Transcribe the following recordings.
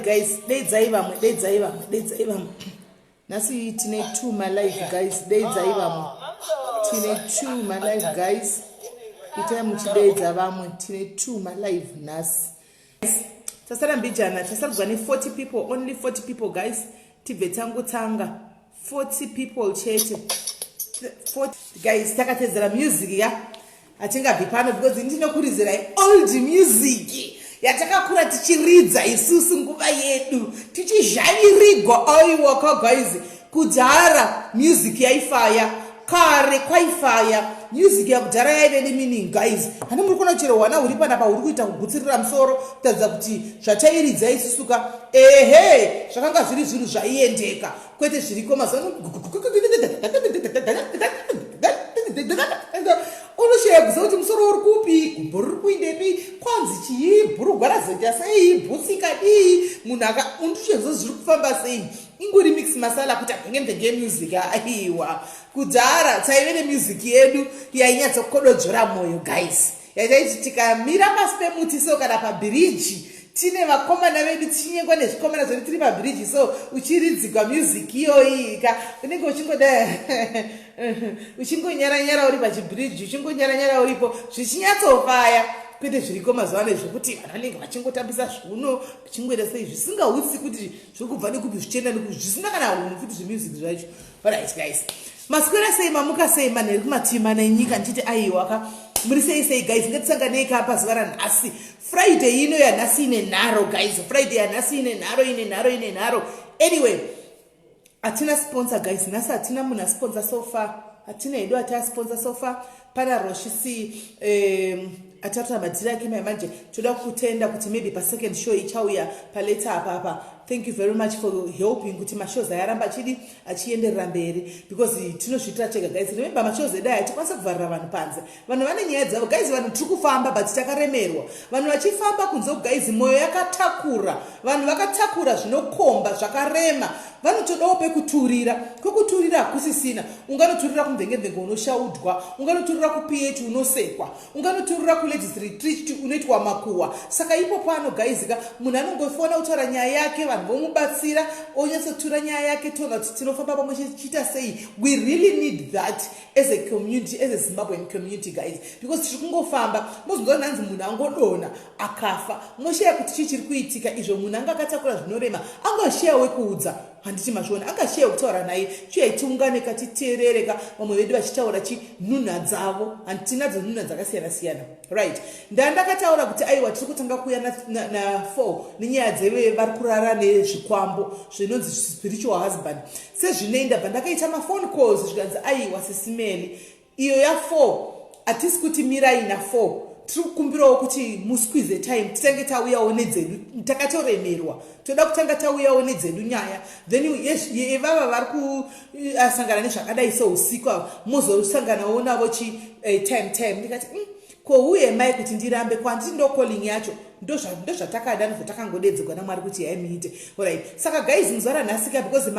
Guys, deidzai vamwe, deidzai vamwe, deidzai vamwe. Nhasi tine two malive, guys. Deidzai vamwe. Tine two malive, guys. Itai muchideidza vamwe. Tine two malive nhasi. Tasara mbijana, tasarudza ne40 people, only 40 people, guys. Tibve tangotanga. 40 people chete. 40 guys, takatedzera music ya. Hatingabvi pano because ndinokuridzirai old music yatakakura tichiridza isusu nguva yedu tichizhavirigwa. Aiwaka guys, kudhara music yaifaya, kare kwaifaya. Music yakudhara yaive nemeaning, guys. Hani muri kuona chero hwana huri panapa huri kuita kugutsirira musoro kutaridza kuti zvatairidza isusu ka, ehe, zvakanga zviri zvinhu zvaiendeka, kwete zviriko mazuva. Unoshaya kuziva kuti musoro uri kupi, gumbo riri kuindepi, kwanzi chii, bhurugwa razoita sei, bhutsi ikadii, munhu aka undishenzo zviri kufamba sei. Ingori mix masala kuti amhenge music. Aiwa, kudhara taive nemusic yedu yainyatsokododzvora mwoyo, guys. Yataiti tikamira pasi pemuti so kana pabhiriji tine vakomana vedu, tichinyengwa nezvikomana zvedu tiri pabhiriji so, uchiridzigwa music iyoyi ka, unenge uchingoda uchingonyaranyara uri pachibhiriji, uchingonyaranyara uripo, zvichinyatsofaya, kwete zviriko mazuva ano zvekuti vanhu vanenge vachingotambisa zviuno, zvichingoita sei, zvisingautsi kuti zviri kubva nekupi, zvichienda nekupi, zvisina kana unhu futi zvemusic zvacho. Alright guys, maswera sei? Mamuka sei manheru kumativi mana enyika? Ndichiti aiwa ka, muri sei sei, guys? Ngatisanganei ka pazuva ranhasi, Friday ino yanhasi ine nharo, guys. Friday yanhasi ine nharo, ine nharo, ine nharo. Anyway, hatina sponsor, guys. Nhasi hatina munhu asponsor so far, hatina hedu ati asponsor so far. Pana Roshisi ataura madhiri ake mai manje. Toda kutenda kuti maybe pasecond show ichauya paleta apapa. Thank you very much for helping kuti mashows ayaramba achidi achienderera mberi, because tinozviitira tega, guys. Remember, mashows edu aya tikwanisa kuvharira vanhu panze. Vanhu vane nyaya dzavo, guys. Vanhu tiri kufamba but takaremerwa. Vanhu vachifamba kunze, guys, mwoyo yakatakura. Vanhu vakatakura zvinokomba zvakarema, vanotodawo pekuturira. Kwekuturira hakusisina. Unganoturira kumvhengemvhenge, unoshaudwa. Unganoturira kuPH, unosekwa. Unganoturira kuladies retreat, unoitwa makuhwa. Saka ipo pano, guys ka, munhu anongofona kutaura nyaya yake, vanhu vomubatsira, onyatsotura nyaya yake, toona kuti tinofamba pamwe chiita sei. We really need that as a community, as a Zimbabwean community, guys, because tiri kungofamba, mozonzwa nhanzi munhu angodonha akafa, moshaya kuti chii chiri kuitika. Izvo munhu anga akatakura zvinorema, angosheya wekuudza, handiti mazviona? Angasheya kutaura naye. Chiuyai tiungane ka, titeerere ka vamwe vedu vachitaura chinhunha dzavo. Handitinadzo nhunha dzakasiyana siyana, right? Ndandakataura kuti aiwa, tiri kutanga kuuya na4 nenyaya dzeve vari kurara nezvikwambo zvinonzi spiritual husband. Sezvinei, ndabva ndakaita maphone calls, zvikanzi aiwa, Sis Melly, iyo ya4 hatisi kuti mirai na4, tiri kukumbirawo kuti musqueeze time titange tauyawo nedzedu. Takatoremerwa, toda kutanga tauyawo nedzedu nyaya, then yevava vari kusangana nezvakadai seusiku ava mozosanganawo navo chi time time. Ndikati, ko uye mai kuti ndirambe kwanditi ndo calling yacho, ndozvatakada, ndozvatakangodedzerwa naMwari kuti yaimuite. Alright, saka guys, muzuva ranhasika, because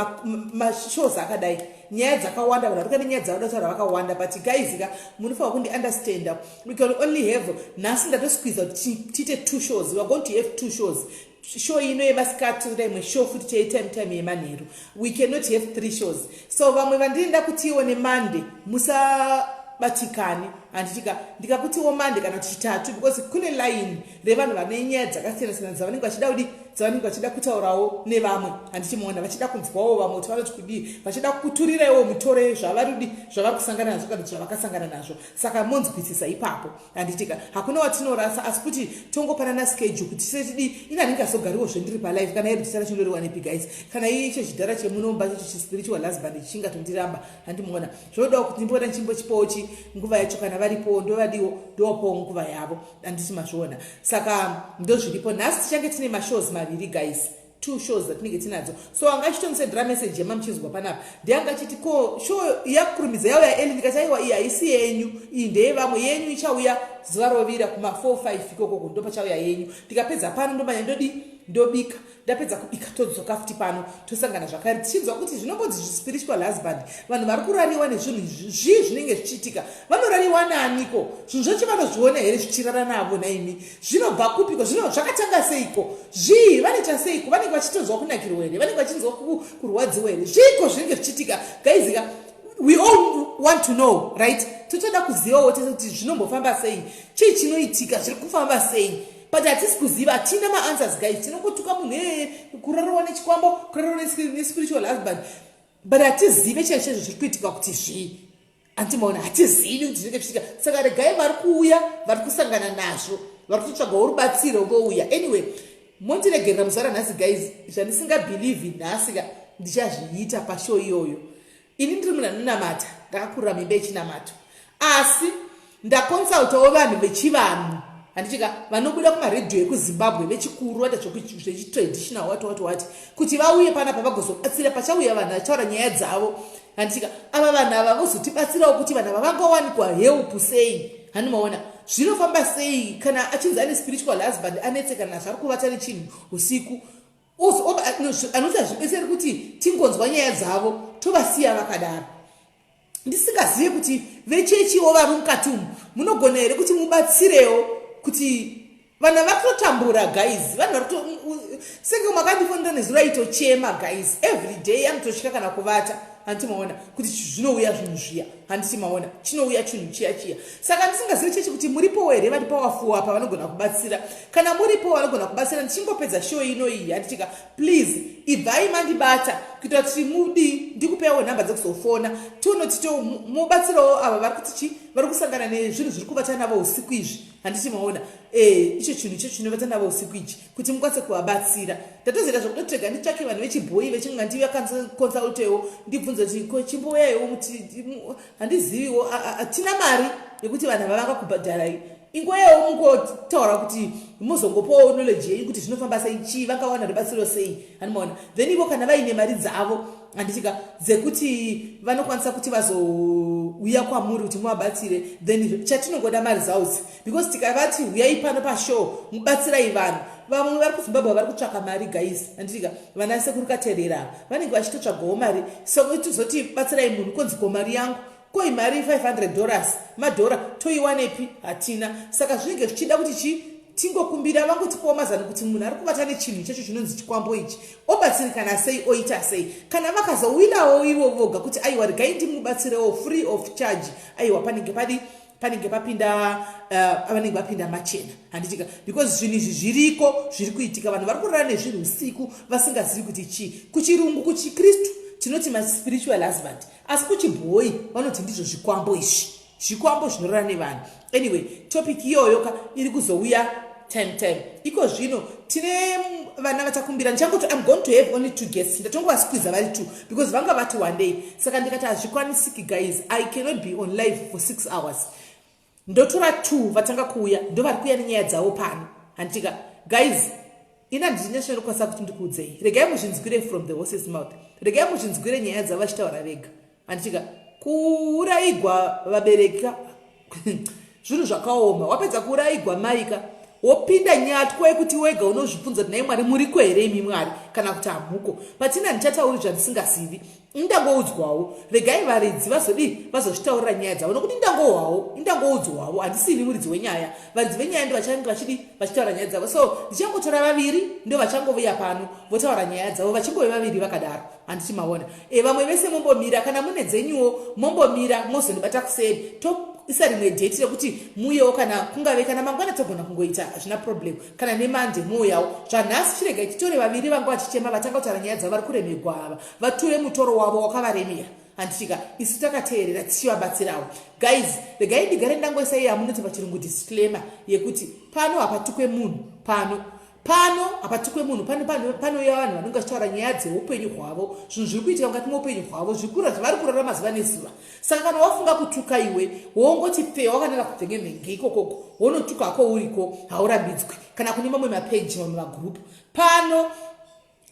mashows akadai, nyaya dzakawanda, vanhu varikuda nenyaya dzavada kutaura vakawanda. But guys ka, munofanira kundiunderstanda, we can only have, nhasi ndatosqueeza kuti tiite two shows. We are going to have two shows: show ino yemasikati, toda imwe show futi cheitime time yemanheru. We cannot have three shows. So vamwe vandinoda kutiwo neMonday, musabatikane, handitika? Ndikakutiwo Monday kana Chitatu, because kune line revanhu vane nyaya dzakasiyana siyana dzavanenge vachida kudi, dzavanenge vachida kutaurawo nevamwe, handichimuona vachida kunzwawo vamwe kuti vanoti kudii, vachida kuturirawo mitoro zvavari kudi, zvavari kusangana nazvo kana zvavakasangana nazvo. Saka monzwisisa ipapo, handitika? Hakuna watinorasa, asi kuti tongopanana schedule kuti setidi. Ini handingazogariwo zvendiri palive kana iri chisara chindoriwanepi, guys? Kana icho chidhara chemunomba chicho chispiritual husband chingatondiramba, handimuona? Zvodawo kuti ndimboona chimbochipowo chi nguva yacho. Kana varipowo ndovadiwo, ndovapowo nguva yavo, handiti mazviona? Saka ndozviripo. Nhasi tichange tine mashows maviri, guys, two shows dzatinenge tinadzo. So anga achitomusendera message yemamuchinzwa panapa, ndianga achiti, ko show yakurumidza yauya early? Ndikati aiwa, iyi haisi yenyu, iyi ndeyevamwe. Yenyu ichauya zuva rovira kuma 4 5 ikokoko, ndopachauya yenyu. Ndikapedza pano ndomanya ndodi. Ndobika, ndapedza kubika todzoka futi pano, tosangana zvakare tichinzwa kuti zvinombonzi zvispiritual husband. Vanhu vari kurariwa nezvinhu zvii zvinenge zvichiitika? Vanorariwa naaniko? Zvinhu zvacho vanozviona here zvichirara navo naimi? Zvinobva kupiko? Zvino zvakatanga seiko? Zvii vanoita seiko? Vanenge vachitonzwa kunakirwa here? Vanenge vachinzwa kurwadziwa here? Zviiko zvinenge zvichiitika, guys ka? We all want to know, right? Totoda kuzivawo tese kuti zvinombofamba sei, chii chinoitika, zviri kufamba sei, but hatisi kuziva, hatina maanswers, guys. Tinongotuka munhu, ee, kurarwa nechikwambo, kurarwa nespiritual husband, but hatizive chaizvo chaizvo zviri kuitika kuti zvii. Andimaona, hatizivi kuti zvinenge zvichiitika. Saka regai vari kuuya, vari kusangana nazvo, vari kutotsvagawo rubatsiro vouya. Anyway, mondiregerera muzuva ranhasi, guys. Zvandisingabhilivhi nhasi ka, ndichazviita pashow iyoyo. Ini ndiri munhu anonamata, ndakakurira muimba yechinamato, asi ndakonsultawo vanhu vechivanhu, handichika, vanobuda kumaredhiyo ekuZimbabwe, vechikuru, vaita zvechitraditional, wati wati wati, kuti vauye panapa vagozobatsira. Pachauya vanhu vachitaura nyaya dzavo, handichika, ava vanhu ava vozotibatsirawo kuti vanhu ava vangawanikwa help sei. Handimaona zvinofamba sei kana achinzi ane spiritual husband, anetsekana zvari kuvata nechinhu usiku. Anoti hazvibetseri kuti tingonzwa nyaya dzavo tovasiya vakadaro, ndisingazive kuti vechechiwo vari mukati umu munogona here kuti mubatsirewo, kuti vanhu vari kutotambura, guys. Vanhu vari senge makandifonera nezuro, aitochema, guys. Every day anotosvika kana kuvata. Handiti maona kuti zvinouya zvinhu zviya? Handiti maona chinouya chinhu chiya chiya? Saka ndisingazivi chechi kuti muripowo here vari powerful apa vanogona kubatsira. Kana muripo vanogona kubatsira, ndichingopedza show ino iyi, handitika, please ibvai mandibata kuitira kuti mudi ndikupewo nhamba dzekuzofona, tionoti mubatsirawo ava vari kuti chi vari kusangana nezvinhu zviri kuvata navo usiku izvi. Handiti maona icho chinhu icho chinovata navo usiku ichi, kuti mukwanise kuvabatsira? Ndatozoita zvekutotega nditsvake vanhu vechibhoyi vechinga, ndivakonsultewo, ndibvunze kuti ko chimbouyaiwo muti handiziviwo, hatina mari yekuti vanhu ava vangakubhadharai, ingoyawo mungotaura kuti muzongopawo knowledge yenyu kuti zvinofamba sei, chii, vangawana rubatsiro sei. Handimaona? Then ivo kana vaine mari dzavo, handitika, dzekuti vanokwanisa kuti vazouya kwamuri kuti muvabatsire, then chatinongoda maresults, because tikavati uyai pano pashow mubatsirai vanhu, vamwe vari kuZimbabwe vari kutsvaka mari, guys, handitika? Vana sekuru katerera vanenge vachitotsvagawo mari. So tozoti batsirai munhu, konzi ko mari yangu koi? Mari $500 madhora toiwanepi? Hatina. Saka zvinenge zvichida kuti chi tingokumbira vangotipawo mazano kuti munhu ari kubata nechinhu ichocho chinonzi chikwambo ichi obatsirikana sei, oita sei. Kana vakazowilawo ivo voga kuti aiwa, regai ndimubatsirewo free of charge, aiwa, panenge padi panenge papinda, vanenge vapinda machena, handitika? Because zvinhu izvi zviriko, zviri kuitika. Vanhu vari kurara nezvinhu usiku vasingazivi kuti chii. Kuchirungu, kuchikristu tinoti maspiritual husband, asi kuchibhoyi vanoti ndizvo zvikwambo izvi, zvikwambo zvinorara nevanhu. Anyway, topic iyoyo ka iri kuzouya time time. Iko zvino tine vana vatakumbira. Ndichangoti I'm going to have only two guests. Ndatongovasqueeza vari two because vanga vati one day, saka ndikati hazvikwanisiki, guys, I cannot be on live for 6 hours. Ndotora two vatanga kuuya, ndo vari kuuya nenyaya dzavo pano, handitika? Guys, ina handina chinokwanisa kuti ndikuudzei. Regai muzvinzwire from the horse's mouth, regai muzvinzwire nyaya dzavo vachitaura vega, handitika? Kuurayigwa vabereki zvinhu zvakaoma. Wapedza kuurayigwa maika, wopinda nyatwa yekuti wega unozvibvunza kuti nai Mwari muriko here imi Mwari, kana kuti hamuko? Patina ndichatauri zvandisingazivi, indangoudzwawo. Regai varidzi vazodii, vazozvitaurira nyaya dzavo, nokuti indangohwawo, indangoudzwawo, handisini muridzi wenyaya. Varidzi venyaya ndo vachange vachidi vachitaura nyaya dzavo. So ndichangotora vaviri, ndo vachangovuya pano votaura nyaya dzavo, vachingove vaviri vakadaro, handiti maona? Vamwe vese mombomira, kana mune dzenyuwo mombomira, mozondibata kuseri, toisa rimwe date rekuti muyewo, kana kungave kana mangwana togona kungoita, hazvina problem, kana neMonday muuyawo. Zvanhasi chiregai titore vaviri vanga vachichema, vatanga kutaura nyaya dzavo, vari kuremegwa ava, vature mutoro wavo wakavaremera, handitika? Isu takateerera tichivabatsirawo. Guys, regai ndigare ndangoisa iye amunoti pachirungu disclaimer yekuti pano hapatukwe munhu pano, pano hapatukwe munhu pano. Panouya vanhu vanenge vachitaura nyaya dzeupenyu hwavo, zvinhu zviri kuitika mukati meupenyu hwavo, zvari kurarama zuva nezuva. Saka kana wafunga kutuka iwe, wongoti pfe wakanaka kupfengemhenge ikokoko, wonotuka hako uriko, haurambidzwi, kana kune mamwe mapeji, mamwe magrupu pano.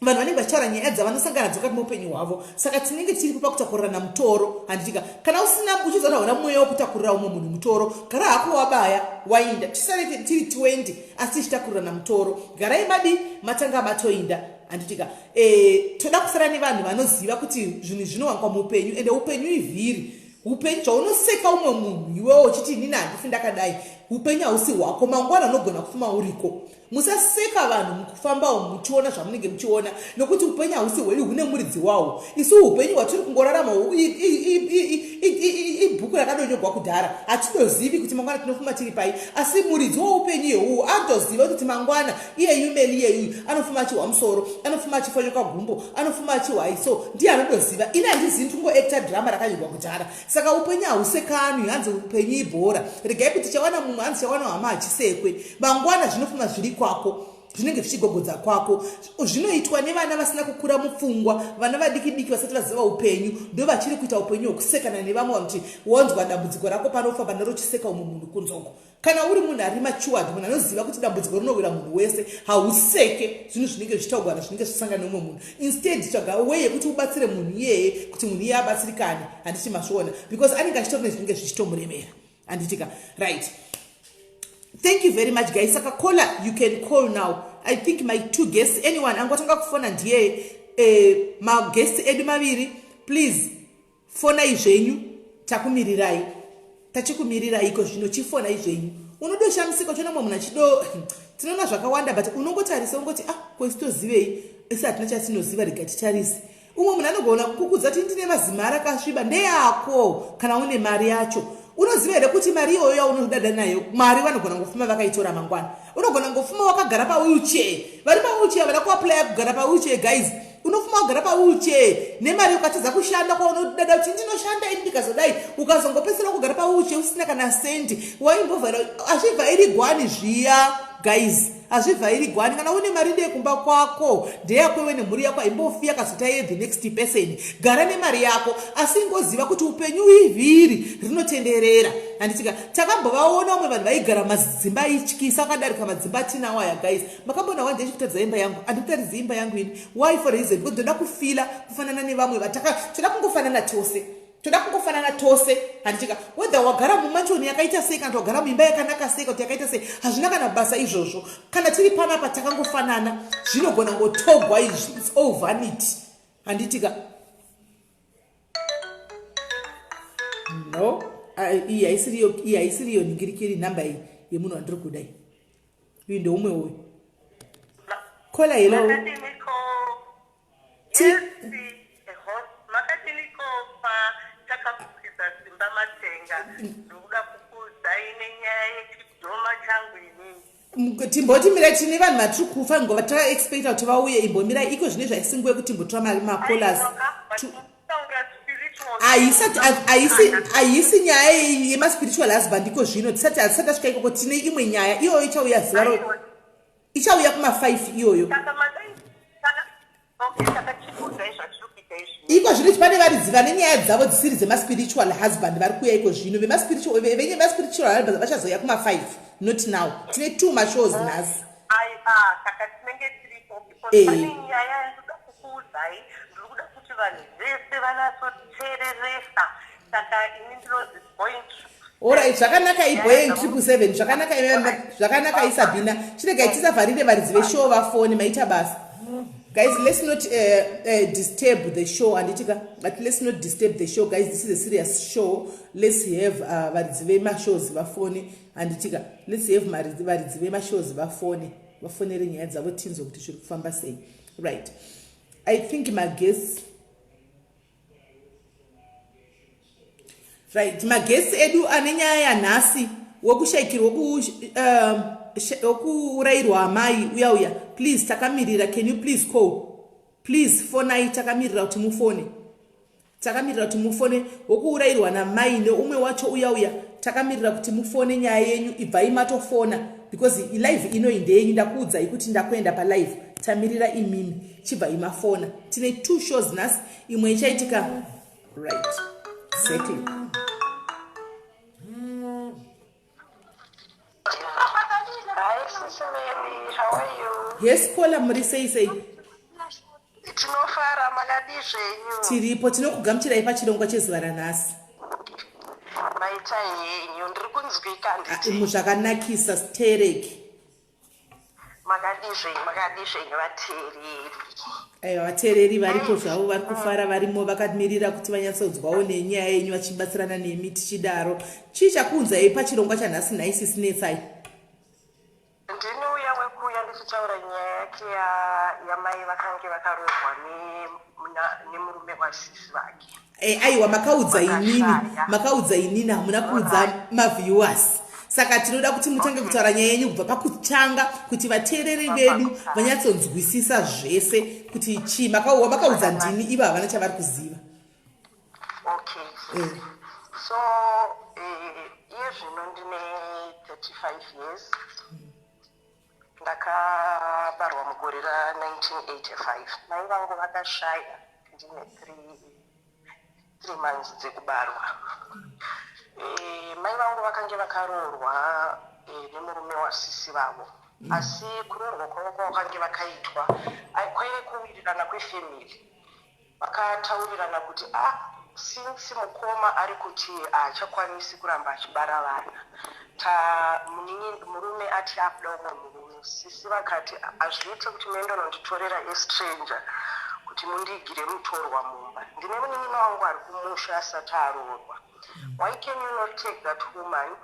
Vanhu vanenge vachitaura nyaya dzavanosangana nadzo mukati meupenyu hwavo, saka tinenge tiripo pakutakurirana mutoro, handitika? Kana usina uchiziva kuti hauna mweya wekutakurira umwe munhu mutoro, gara hako wabaya wainda. Tisare tiri 20 asi tichitakurirana mutoro. Garai madi matanga matoinda, handitika? E, toda kusara nevanhu vanoziva kuti zvinhu zvinowanikwa muupenyu, ende upenyu ivhiri. Upenyu zvaunoseka umwe munhu iwewo uchiti inini handifi ndakadai, upenyu hausi hwako. Mangwana unogona kufuma uriko. Musaseka vanhu mukufamba umu muchiona zvamunenge muchiona, nokuti upenyu hausi hwedu, hune muridzi wahwo. Isu upenyu hwatiri kungorarama ibhuku rakadonyorwa kudhara. Hatitozivi kuti mangwana tinofuma tiri pai, asi muridzi woupenyu iyehuhu anotoziva kuti mangwana iyeyu meli iyeyu anofuma achihwa musoro, anofuma achifonyoka gumbo, anofuma achihwa iso. Ndiye anotoziva. Ini handizivi, ndingoacta drama rakanyorwa kudhara. Saka upenyu hausekanwi, hanzi upenyu ibhora. Regai kuti chawana mumwe, hanzi chawana hama hachisekwe. Mangwana zvinofuma zviri kwako, zvinenge zvichigogodza kwako. Zvinoitwa nevana vasina kukura mupfungwa, vana vadiki diki vasati vaziva upenyu, ndo vachiri kuita upenyu hwekusekana nevamwe. Vanoti wanzwa dambudziko rako panofamba naro uchiseka umwe munhu kunzoko. Kana uri munhu ari matured, munhu anoziva kuti dambudziko rinowira munhu wese, hauseke zvinhu zvinenge zvichitaurwa zvinenge zvichisangana neumwe munhu. Instead tsvaga way yekuti ubatsire munhu iyeye, kuti munhu iyeye abatsirikane, handiti mazviona? Because anenge achitori nezvinenge zvichitomuremera, handitika? Right, thank you very much guys. Saka caller, you can call now. I think my two guests, anyone angotanga kufona ndiye maguests edu maviri. Please fonai zvenyu, takumirirai, tachikumirirai iko zvino. Chifonai zvenyu. Unodoshamisika uchiona mumwe munhu achido, tinoona zvakawanda, but unongotarisa ungoti, ah, ko isu tozivei? Isi hatina chatinoziva, rega titarise. Umwe munhu anogona kukukudza kuti ndine mazimari akasviba. Ndeyako kana une mari yacho. Unoziva here kuti mari iyoyo yaunodada nayo, mari vanogona ngofuma vakaitora mangwana? Unogona ngofuma wakagara pawheelchair. Vari pawheelchair vada kuaplya kugara pawheelchair, guys. Unofuma kugara pawheelchair nemari, ukatadza kushanda kwaunodada kuti ndinoshanda ini ndikazodai, ukazongopedzisira kugara pawheelchair usina kana sendi. Waimbovhaira, hazvivhairi gwani zviya guys, hazvivhairi gwani. Kana une mari, ndeyekumba kwako, ndeyako iwe nemhuri yako, haimbofi yakazota ye the next person. Gara nemari yako, asi ingoziva kuti upenyu ivhiri rinotenderera, handitika? Takambovaona umwe vanhu vaigara madzimba aityisa akadarika madzimba atinawo aya guys. Makambona wanje chikutaridza imba yangu? Handikutaridzi imba yangu ini. Why? For reason, because ndoda kufila kufanana nevamwe vataka. Toda kungofanana tose, toda kungofanana tose, handitika? Whether wagara mumansion yakaita sei, kana kuti wagara muimba yakanaka sei, kuti yakaita sei, hazvina kana basa izvozvo. Kana tiri panapa takangofanana. Zvinogona ngotogwa izvi, it's all vanity, handitika? No, iyi haisiriyo, iyi haisiriyo ningirikiri nhamba iyi yemunhu wandiri kudai. Uyu ndeumwe uyu. Caller, hello. Makadiniko? Yes, makadiniko patakakupidza Simba Matenga? Ndikuda kukuudzai nenyaya yechidhoma changu inini. Timboti mirai, tine vanhu vatiri kufa ngova takaexpecta kuti vauye. Imbomirai, iko zvine zvaisinguve kuti timbotora macallers. Haisi nyaya yemaspiritual husband iko zvino, tisati, hatisati tasvika ikoko. Tine imwe nyaya, iyoyo ichauya zuva ro ichauya kuma5 iyoyo. Iko zvino pane varidzi vane nyaya dzavo dzisiri dzemaspiritual husband vari kuuya iko zvino. Vemaspiritual husband vachazoya kuma5, not now. Tine two mashows nhasi. Saka tinenge tiripo because pane nyaya yandinoda kukuudzai. Ndiri kuda kuti vanhu vese vanatsoteereresa. Saka ini ndinonzi Boeing. Alright, zvakanaka, iBoeing 777. Zvakanaka, zvakanaka. Isabina, chiregai tisavharire varidzi veshow vafoni. Maita basa guys. Let's not disturb the show, handitika? But let's not disturb the show, guys. This is a serious show. Let's have varidzi vemashows vafoni, handitika? Let's have varidzi vemashows vafoni, vafonere nyaya dzavo, tinzwe kuti zviri kufamba sei. Right, I think maguests, right, maguests edu ane nyaya yanhasi wekushayikirwa, wekuurayirwa amai uya uya, please takamirira. Can you please call? Please fonai, takamirira kuti mufone, takamirira kuti mufone. Wokuurayirwa namai neumwe wacho uya uya, takamirira kuti mufone nyaya yenyu. Ibvai matofona because live inoi ndeyenyu. Ndakuudzai kuti ndakuenda palive, tamirira imimi, chibvai mafona. Tine two shows nhasi, imwe ichaitika. Right, exactly. Hi, Sis Mary, how are you? Yes caller, muri sei sei? Tinofara, makadii zvenyu? Tiripo, tinokugamuchirai pachirongwa chezuva ranhasi. Maita henyu, ndiri kunzwika handiti? Zvakanakisa stereki. Makadii zvenyu, makadii zvenyu vateereri? Aiwa, vateereri varipo zvavo, vari kufara, varimo vakamirira kuti vanyatsonzwawo nenyaya yenyu vachibatsirana nemi tichidaro. Chii chakuunzai pachirongwa chanhasi nhai sisi Netsai? Ndini uya wekuuya ndichitaura nyaya yake yamai vakange vakaroorwa nemurume wasisi vake. Aiwa, makaudza inini, makaudza inini, hamuna kuudza maviewers. Saka tinoda kuti mutange kutaura nyaya yenyu kubva pakutanga kuti vateereri vedu vanyatsonzwisisa zvese kuti chii. Makaudza ndini, ivo havana chavari kuziva. Okay. So iye zvino ndine 35 years. Ndakabarwa mugore ra1985. Mai vangu vakashaya ndine 3 months dzekubarwa. Mai vangu vakange vakaroorwa nemurume wasisi vavo, asi kuroorwa kwavo kwavakange vakaitwa kwaive kuwirirana kwefamily. Vakataurirana kuti a ah, since mukoma ari kuti haachakwanisi kuramba achibara vana, ta murume ati akuda umwe murume, sisi vakati hazviite kuti muende unonditorera astranger kuti mundigire mutorwa mumba. Ndine munin'ina wangu ari kumusha asati aroorwa. Why can you not take that woman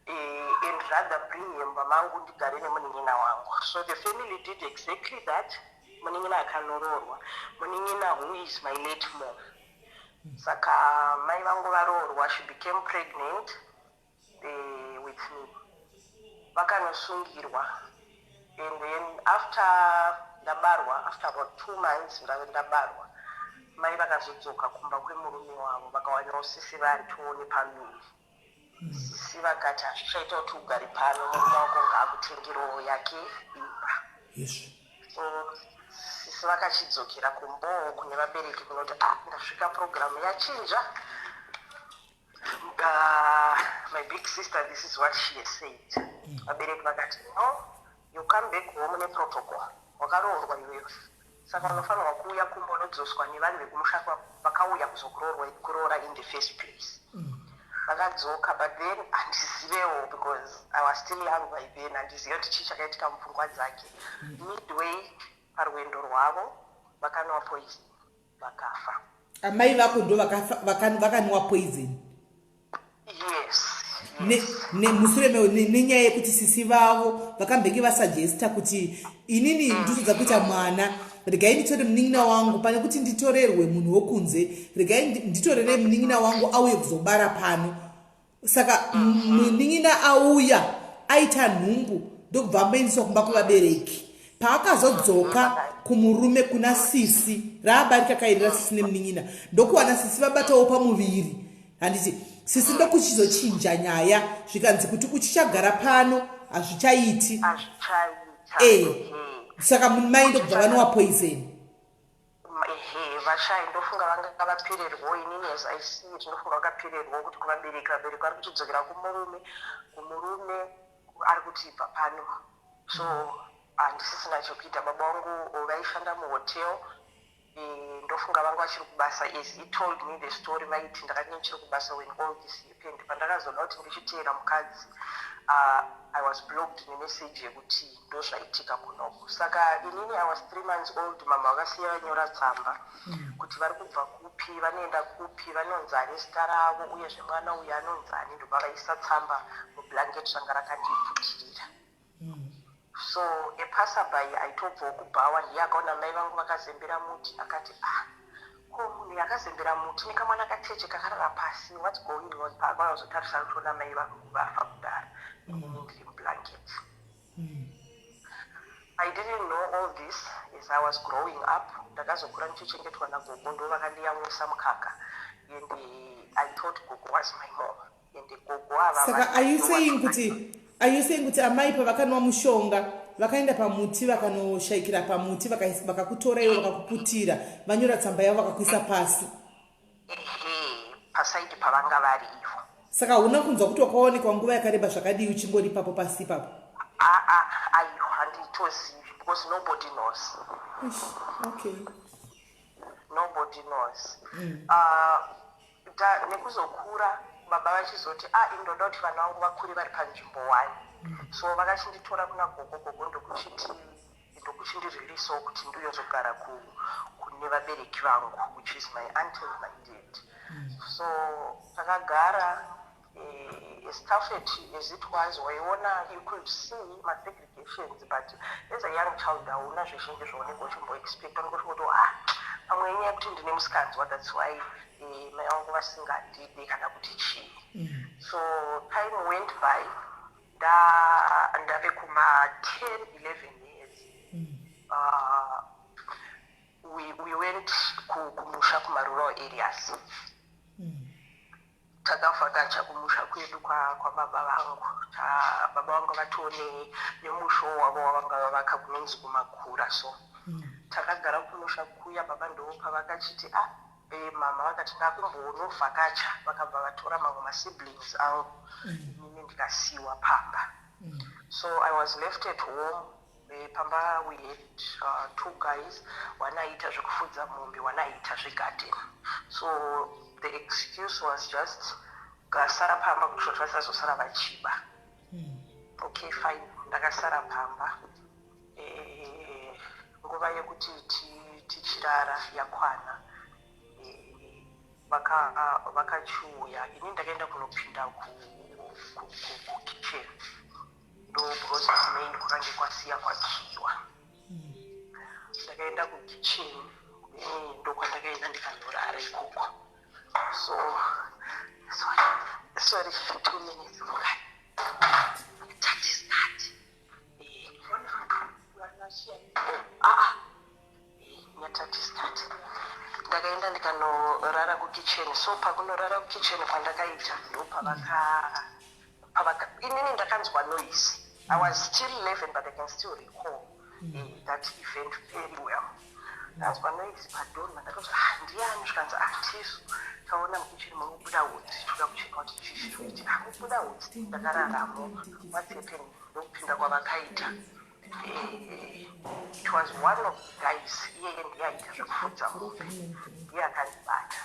and rather bring him mangu ndigare nemunin'ina wangu? So the family did exactly that. Munin'ina akanoroorwa, munin'ina who is my late mom. Saka mai vangu varoorwa, she became pregnant with me. Vakanosungirwa, and then after ndabarwa, after about 2 months ndabarwa, mai vakazodzoka kumba kwemurume wavo. Vakawanawo sisi varitowo nepamuviri. Sisi vakati hazvichaita kuti ugare pano, murume wako ngaakutengerewo yake imba. So sisi vakachidzokera kumbowo kune vabereki kunoti, ah, ndasvika, programu yachinja. My big sister, this is what she has said. Vabereki vakati, "No, you come back home neprotocol. Wakaroorwa iwewe, saka unofanirwa kuuya kumba unodzoswa nevanhu vekumusha vakauya kuzokuroora in the first place." Vakadzoka, but then handizivewo, because I was still young by then, handizive kuti chii chakaitika mupfungwa dzake. Midway parwendo rwavo vakanwa poison, vakafa. Amai vako ndo vakanwa poison? Yes. Mushure nenyaya yekuti sisi vavo vakambenge vasuggesta kuti inini nditodza kuita mwana, regai nditore munin'ina wangu pane kuti nditorerwe munhu wokunze, regai nditorere munin'ina wangu auye kuzobara pano. Saka munin'ina auya aita nhumbu, ndokubva amboendeswa kumba kuvabereki. Paakazodzoka kumurume, kuna sisi, raabarika kairira sisi nemunin'ina, ndokuwana sisi vabatawo pamuviri, handiti? Sisi ndokuchizochinja nyaya, zvikanzi kuti uchichagara pano hazvichaiti. Hazvichaita. Saka mai ndokubva vanwa poison. Ehe, vashai, ndofunga vanga vapererwawo. Inini as I see it, ndofunga vakapererwawo kuti kuvabereki, vabereki vari kuchidzokera kumurume, kumurume ari kuti ibva pano. So handisisina chekuita. Baba vangu vaishanda muhotel. Ndofunga vanga vachiri kubasa. As he told me the story, vaiti ndakati ndichiri kubasa when all this happened. Pandakazoda kuti ndichiteera mukadzi, I was blocked nemessage yekuti ndozvaitika kunoko. Saka inini I was 3 months old. Mama vakasiya vanyora tsamba kuti vari kubva kupi, vanoenda kupi, vanonzani zita ravo, uyezve mwana uyu anonzani. Ndobva vaisa tsamba mublanket ranga rakandiputirira. So a passerby aitobvawo kubhawa ndiye akaona mai vangu vakazembera muti, akati, "Ah, ko munhu yakazembera muti nekamwana kacheche kakarara pasi, what's going on?" Paakazotarisa kutoona mai vangu vafa kudara, inini ndiri mublanket. I didn't know all this as I was growing up. Ndakazokura ndichichengetwa nagogo, ndo vakandiyamwisa mukaka, and I thought gogo was my mom, and gogo ava Saka are you saying kuti amai pavakanwa mushonga vakaenda pamuti, vakanoshayikira pamuti, vakakutora ivo, vakakuputira, vanyora tsamba yavo, vakakuisa pasi? Ehe, paside pavanga vari ivo. Saka hauna kunzwa kuti wakaonekwa nguva yakareba zvakadii uchingori ipapo pasi ipapo? Aa, aiwa, handitozivi. Because nobody knows. Eish, okay. Nobody knows. Nekuzokura baba vachizoti, "Ah, indoda kuti vana vangu vakure vari panzvimbo one." So vakachinditora kuna gogo. Gogo ndokuchiti, ndokuchindirwirisawo kuti ndiyozogara kune vabereki vangu, which is my aunt and my dad. So takagara. As tough as it was, waiona, you could see masegregations, but as a young child hauna zvizhinji zvaunenge uchimboexpecta. Unenge uchingoti, "Ah, pamwe inyaya yekuti ndine musikanzwa, that's why mai vangu vasingandidi," kana kuti chii. So time went by. Ndave kuma 10 11 years, we went kumusha, kumarural areas. Takavhakacha kumusha kwedu kwababa vangu. Baba vangu vatoo nemusho wavo wavanga vavaka kunonzi kumakura. So takagara kumusha kuya. Baba ndo pavakachiti, ah, mama vakati, "Ndakumbonovhakacha." Vakabva vatora mamwe masiblings angu, inini ndikasiyiwa pamba. So I was left at home. Pamba we had two guys, one aiita zvekufudza mombe, one aiita zvegarden. So the excuse was just gasara pamba kuti kuti vasazosara vachiba. Okay, fine, ndakasara pamba. Nguva yekuti tichirara yakwana, vakachiuya. Ini ndakaenda kunopinda kukitchen, ndo because main kwakange kwasiya kwakiwa. Ndakaenda kukitchen, ndokwandakaenda ndikanorara ikoko. So sorry, sorry, 2 minutes. Okay, that is that. Ah, ah. Nyatati start. Ndakaenda ndikanorara kukitchen. So pakunorara kukitchen kwandakaita, ndo pavaka inini ndakanzwa noise. I was still 11, but I can still recall that event very well. Ndanzwa noise padoor. Ndakazwa, "Ah, ndiani?" Zvikanzi, "Ah, tisu taona mukitchen munobuda utsi, toda kucheka kuti chii chiri kuitika." Ah, mubuda utsi, ndakararamo, what's happening? Ndokupinda kwavakaita. It was one of the guys, iyeye ndiye aita zvekufudza mombe, ndiye akandibata.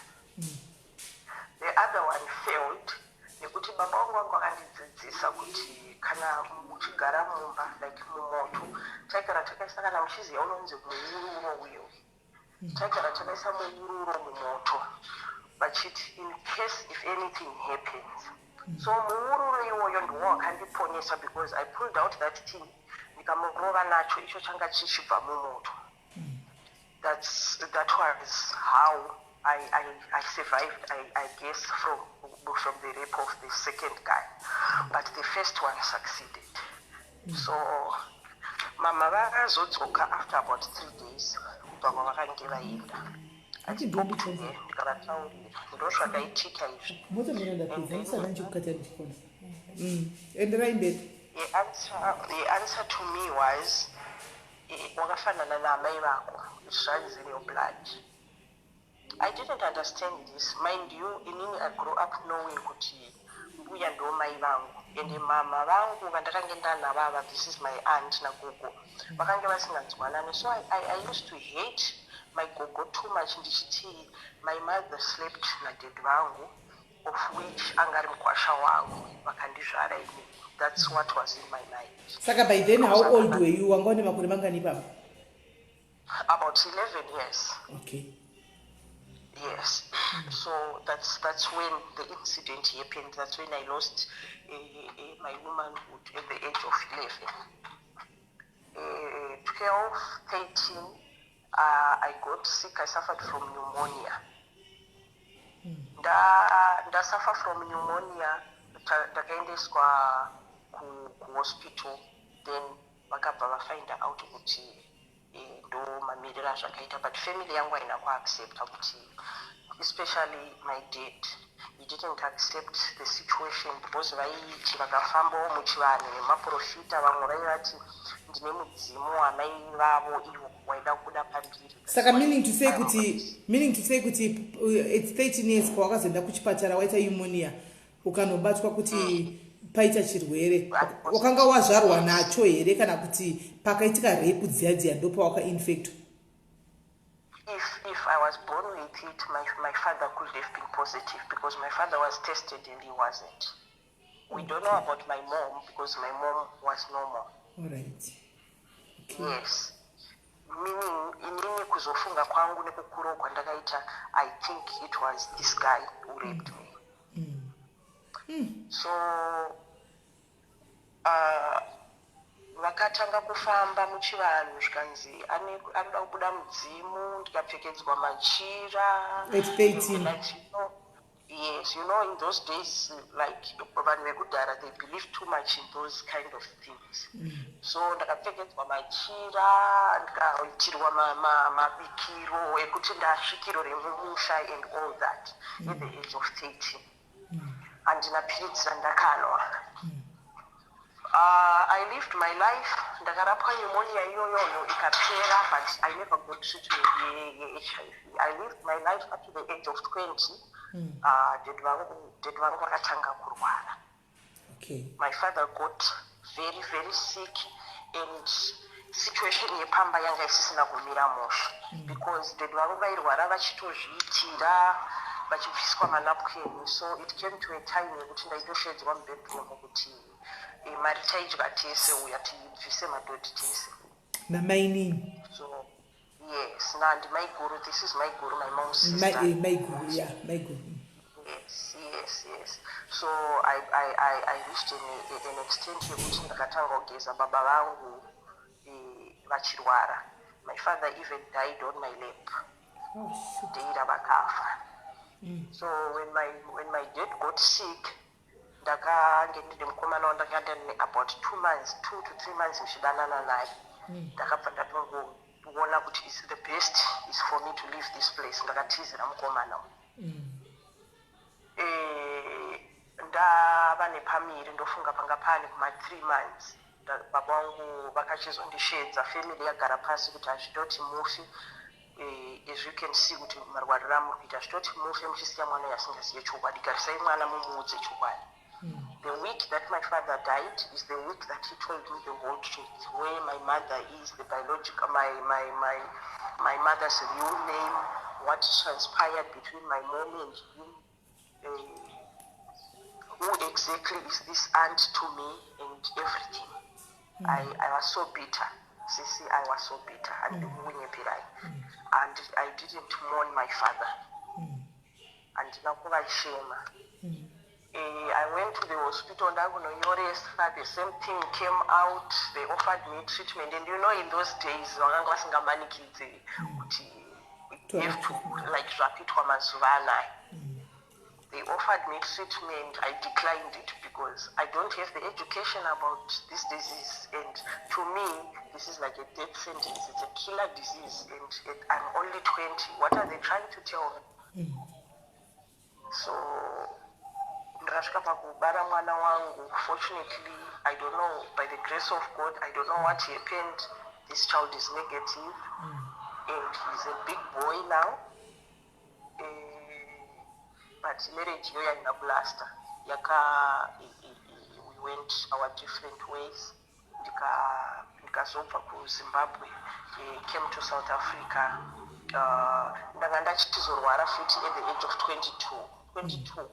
The other one failed, nekuti baba vangu vangu vakandidzidzisa kuti kana muchigara mumba, like mumoto, taigara takaisa, kana muchiziva unonzi muururo uyo, taigara takaisa muururo mumoto, vachiti in case if anything happens. So muururo iwoyo ndiwo wakandiponesa, because I pulled out that thing, ndikamurova nacho icho changa chichibva mumoto. That was how I survived, I guess, from the rape of the second guy. But the first one succeeded. So mama vakazodzoka after about 3 days kubva kwavakange vaenda. Achitoktuye, ndikavataurira ndo zvakaitika izvi. Motomira, ndapedza, ndisada ndichikukata ndichikona. Enderai mberi. The answer to me was, "Wakafanana naamai vako, it runs in your blood." I didn't understand this. Mind you, inini I grew up knowing kuti mbuya ndo mai vangu, ende mama vangu vandakange ndanavava, this is my aunt nagogo, vakange vasinganzwanani. So I used to hate my gogo too much, ndichiti my mother slept nadad vangu, of which anga ari mukwasha wangu, vakandizvara inini. That's what was in my mind. Saka by then how old were you? Wanga une makore mangani ipapa? About 11 years. Okay. Yes. So that's when the incident happened. That's when I lost my womanhood at the age of 11. 12, 13, I got sick. I suffered from pneumonia. Nda suffer from pneumonia. Ndakaendeswa kuhospital, then vakabva vafind out kuti ndo mamiriro azvakaita. But family yangu haina kuaccepta kuti, especially my dad, he didn't accept the situation, because vaiti vakafambawo muchivanhu nemaprofita, vamwe vaivati ndine mudzimu wamai vavo ivo waida kubuda pambiri. Saka meaning to say kuti it's 13 years pawakazoenda kuchipatara, waita pneumonia, ukanobatwa kuti. Paita chirwere, wakanga wazvarwa nacho here, kana kuti pakaitika rape dziya dziya ndopawakainfectwa? If I was born with it, my father could have been positive because my father was tested and he wasn't. We don't know about my mom because my mom was normal. All right. Okay. Yes, meaning inini kuzofunga kwangu nekukura kwandakaita, I think it was this guy who raped me. So vakatanga kufamba muchivanhu, zvikanzi anoda kubuda mudzimu, ndikapfekedzwa machira. At 13? Like, yes, in those days, like vanhu vekudhara, they believe too much in those kind of things. So ndakapfekedzwa machira, ndikaitirwa mabikiro ekuti ndasvikiro remumusha and all that at the age of 13. Handina piritsi randakanwa. I lived my life. Ndakarapwa pneumonia iyoyoyo ikapera, but I never got treatment ye-HIV. I lived my life up to the age of 20. Dad vangu vakatanga kurwara. My father got very, very sick and situation yepamba yanga isisina kumira mushe because dad vangu vairwara vachitozviitira, vachibviswa manapukeni. So it came to a time yekuti ndaitoshedzwa mubedroom kuti mari taidya tese, uya tibvise madhodhi tese. Namainini? So yes, nandi maiguru. This is maiguru, my mom's sister. Maiguru, ya, maiguru. Yes. So I reached an extent yekuti ndakatanga kugeza baba vangu vachirwara. My father even died on my lap. Oh, shit. Day ravakafa. So when my dad got sick, ndakange ndine mukomana wandanga ndine about 2 months, 2 to 3 months ndichidanana naye. Ndakabva ndatongoona kuti is the best is for me to leave this place. Ndakatizira mukomana uyu. Ndava nepamiri, ndofunga panga pane kuma 3 months. Baba vangu vakachizondishedza, family yagara pasi, kuti hazvitoti mufi, as you can see kuti marwariro amuri kuita, hazvitoti mufe muchisiya mwana uyu asingaziye chokwadi. Garisai mwana, mumuudze chokwadi. The week that my father died is the week that he told me the whole truth, where my mother is, the biological, my mother's real name, what transpired between my mom and him, who exactly is this aunt to me and everything. I was so bitter. Sisi, I was so bitter. And and I didn't mourn my father. Handina kuvachema. I went to the hospital, ndakunonyoresa. The same thing came out. They offered me treatment, and in those days vakanga vasingamanikidze kuti you have to, like zvakuitwa mazuva anaya. They offered me treatment. I declined it because I don't have the education about this disease, and to me this is like a death sentence. It's a killer disease, and I'm only 20. What are they trying to tell me? So ndakasvika pakubara mwana wangu. Fortunately, I don't know, by the grace of God, I don't know what happened, this child is negative and he's a big boy now. But marriage iyoyo haina kulasta. Yaka we went our different ways. Ndikazobva kuZimbabwe, came to South Africa. Ndanga ndachizorwara futi at the age of 22, 22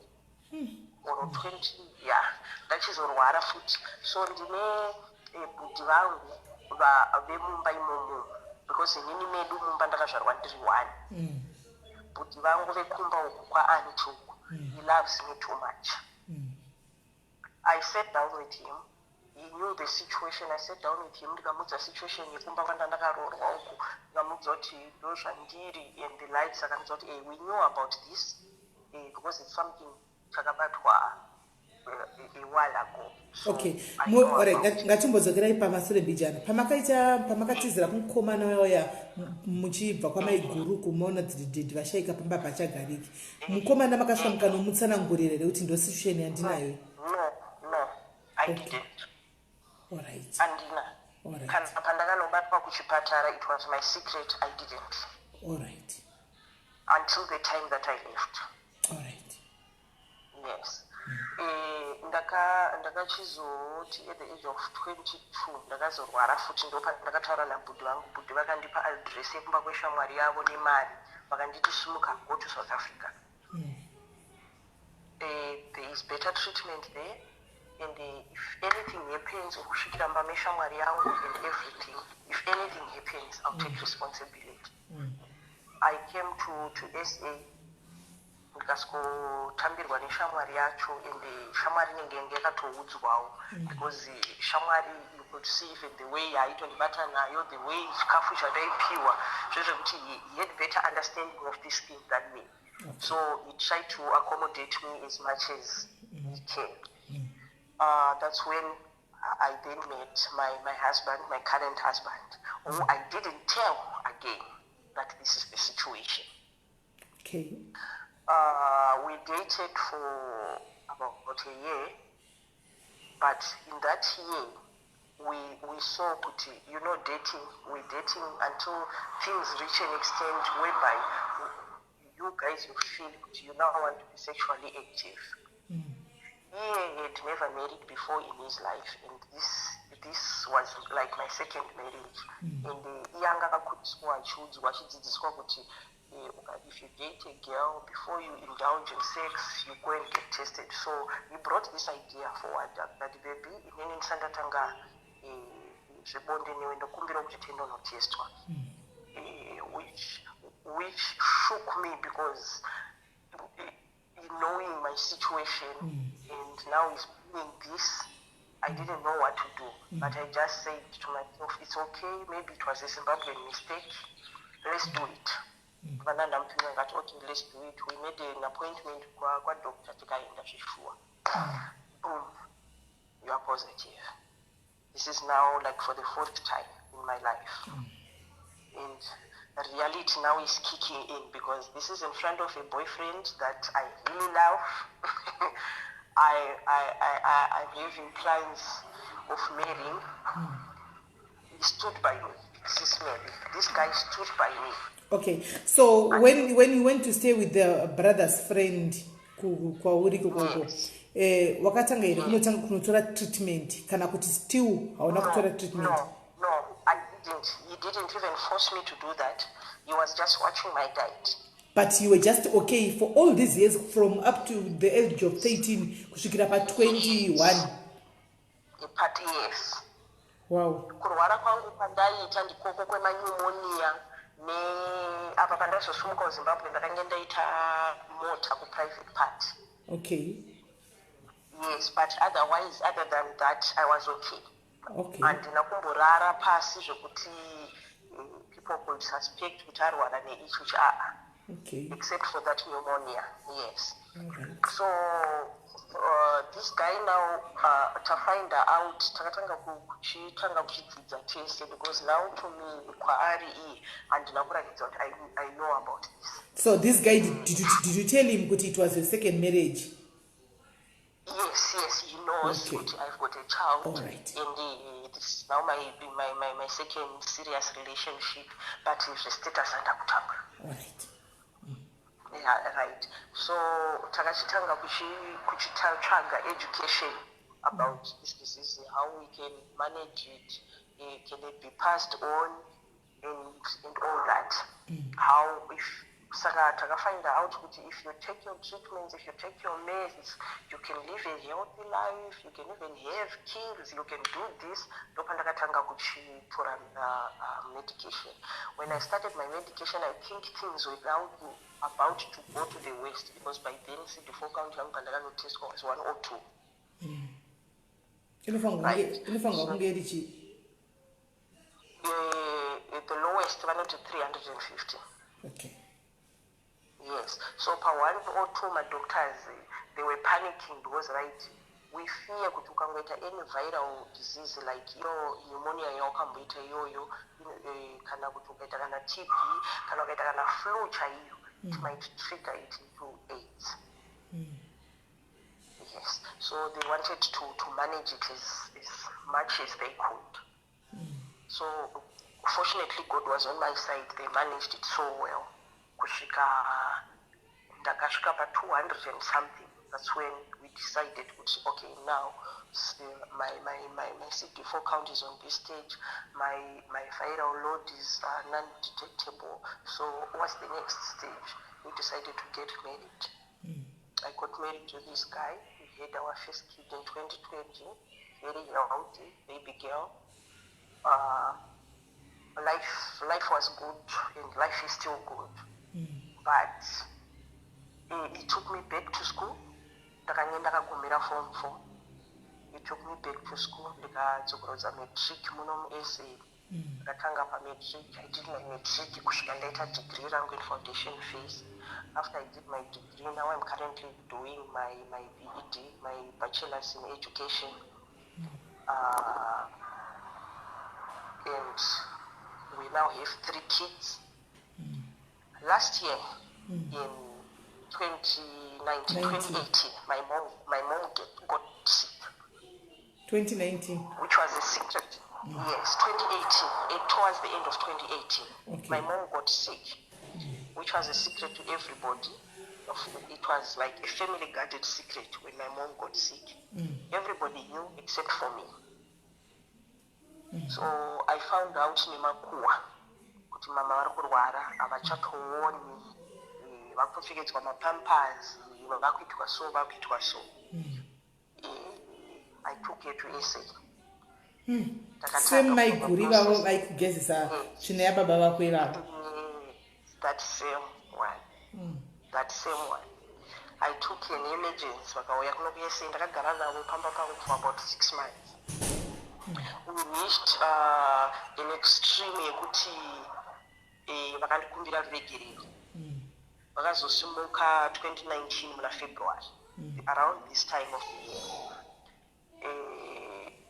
or 20, yeah. Ndachizorwara futi. So ndine bhudhi vangu vemumba imomo, because inini medu mumba ndakazvarwa ndiri one. Bhudhi vangu vekumba uku kwaaunty uku, he loves me too much. I sat down with him. He knew the situation. I sat down with him, ndikamuudza situation yekumba kwanda ndakaroorwa uku, ndikamuudza kuti ndo zvandiri and the likes. Akandiudza kuti, "We knew about this, because it's something chakabatwa a while ago." So Okay. I know Alright, about it. ngatimbodzokerai pamasure mbijana, pamakaita pamakatizira kumukomana uya muchibva kwamaiguru kumaona dzidhidhi vashaika pamba pachagariki. Mukomana makasvika mukanomutsanangurira here kuti ndo situation yandinayo? No, I didn't. Andina. Kana pandakanobatwa kuchipatara, it was my secret. I didn't until the time that I left. Yes. Ndakachizoti at the age of 22 ndakazorwara futi. Ndopa ndakataura nabhudhi vangu. Bhudhi vakandipa address yekumba kweshamwari yavo nemari, vakanditi, "Sumuka, go to South Africa. There is better treatment there, and if anything happens, ukusvikira mba meshamwari yangu and everything, if anything happens, I'll take responsibility." I came to SA, ndikasvikotambirwa neshamwari yacho, and shamwari inenge yange yakatoudzwawo, because shamwari, you could see even the way yaitondibata nayo, the way chikafu chandaipiwa, zvezvekuti he had better understanding of this thing than me. So he tried to accommodate me as much as he can. That's when I then met my husband, my current husband, who I didn't tell again that this is the situation. We dated for about a year, but in that year, we saw kuti, dating, we dating until things reach an extent whereby you guys, you feel kuti you now want to be sexually active. He had never married before in his life, and this was like my second marriage. And iye anga akakuriswa achiudzwa, achidzidziswa kuti if you date a girl, before you indulge in sex, you go and get tested. So he brought this idea forward that, "Baby, inini ndisandatanga zvebonde newe, ndokumbira kuti tiende unotestwa," which shook me, because knowing my situation and now he's doing this, I didn't know what to do. But I just said to myself, "It's okay, maybe it was a Zimbabwean mistake, let's do it." Vana ndamupinga ngati, "Okay, let's do it." We made an appointment kwadoctor, tikaenda zvishuwa. Boom, you are positive. This is now like for the fourth time in my life, and reality now is kicking in, because this is in front of a boyfriend that I really love. I'm having plans of marrying. He stood by me. Sis Mary, this guy stood by me. Okay, so when you went to stay with the brother's friend kwauri ikokoko, wakatanga here kunotanga kunotora treatment, kana kuti still hauna kutora treatment? No, I didn't. He didn't even force me to do that. He was just watching my diet. But you were just okay for all these years, from up to the age of 13 kusvikira pa21? But yes. Kurwara kwangu kwandaiita ndikoko kwemapneumonia, neapa pandazosumuka kuZimbabwe ndakange ndaita mota kuprivate part. Yes, but otherwise, other than that, I was okay. Handina kumborara pasi zvekuti people could suspect kuti arwara neichi aa, except for that pneumonia, yes. So this guy now, tafind out, takatanga kuchitanga kuchidzidza tese, because now to me, kwaari iye, handina kuratidza kuti I know about this. So this guy, did you tell him kuti it was your second marriage? Yes, he knows kuti I've got a child. And this is now my second serious relationship, but zvestatus handakutaura. All right. Yeah, right. So takachitanga kuchitsvaga education about this disease, how we can manage it, can it be passed on and all that. How if saka takafind out kuti if you take your treatments, if you take your meds, you can live a healthy life, you can even have kids, you can do this. Ndopandakatanga kuchitora medication. When I started my medication, I think things were now about to go to the worst, because by then CD4 count yangu pandakanotestwa was 102. Inofanirwa kunge iri chii? The lowest vanoti 350. Yes, so pa102, madoctors, they were panicking, because right, we fear kuti ukangoita any viral disease like iyo pneumonia yawakamboita iyoyo, kana kuti ukaita kana TB, kana ukaita kana flu chaiyo, it might trigger it into AIDS. Yes, so they wanted to manage it as much as they could. So fortunately, God was on my side. They managed it so well kusvika ndakasvika pa200 and something. That's when we decided kuti okay, now my CD4 count is on this stage, my viral load is non-detectable, so what's the next stage? We decided to get married. I got married to this guy. We had our first kid in 2020, very healthy baby girl. Life was good and life is still good, but he took me back to school. Ndakange ndakagumira form four. He took me back to school, ndikadzokorodza matric muno muSA. Ndakatanga pamatric. I did my matric kusvika ndaita degree rangu in foundation phase. After I did my degree, now I'm currently doing my BEd, my bachelor's in education, and we now have three kids. Last year in 2019, 2018, my mom got sick. 2019? Which was a secret. Yes, 2018, towards the end of 2018. My mom got sick, which was a secret to everybody. It was like a family guarded secret when my mom got sick. Everybody knew except for me. So I found out nemakuhwa kuti mama vari kurwara, havachatooni, vakutopfekedzwa mapampers, vakuitwa so, vakuitwa so. I took her to SA. Same maiguru vavo vaikugezesa tsvina yababa vako ivavo? That same one. That same one. I took an emergency, vakauya kuno kuSA. Ndakagara navo pamba pangu for about 6 months. We reached an extreme yekuti vakandikumbira ruregerero. Vakazosimuka 2019 muna February, around this time of the year.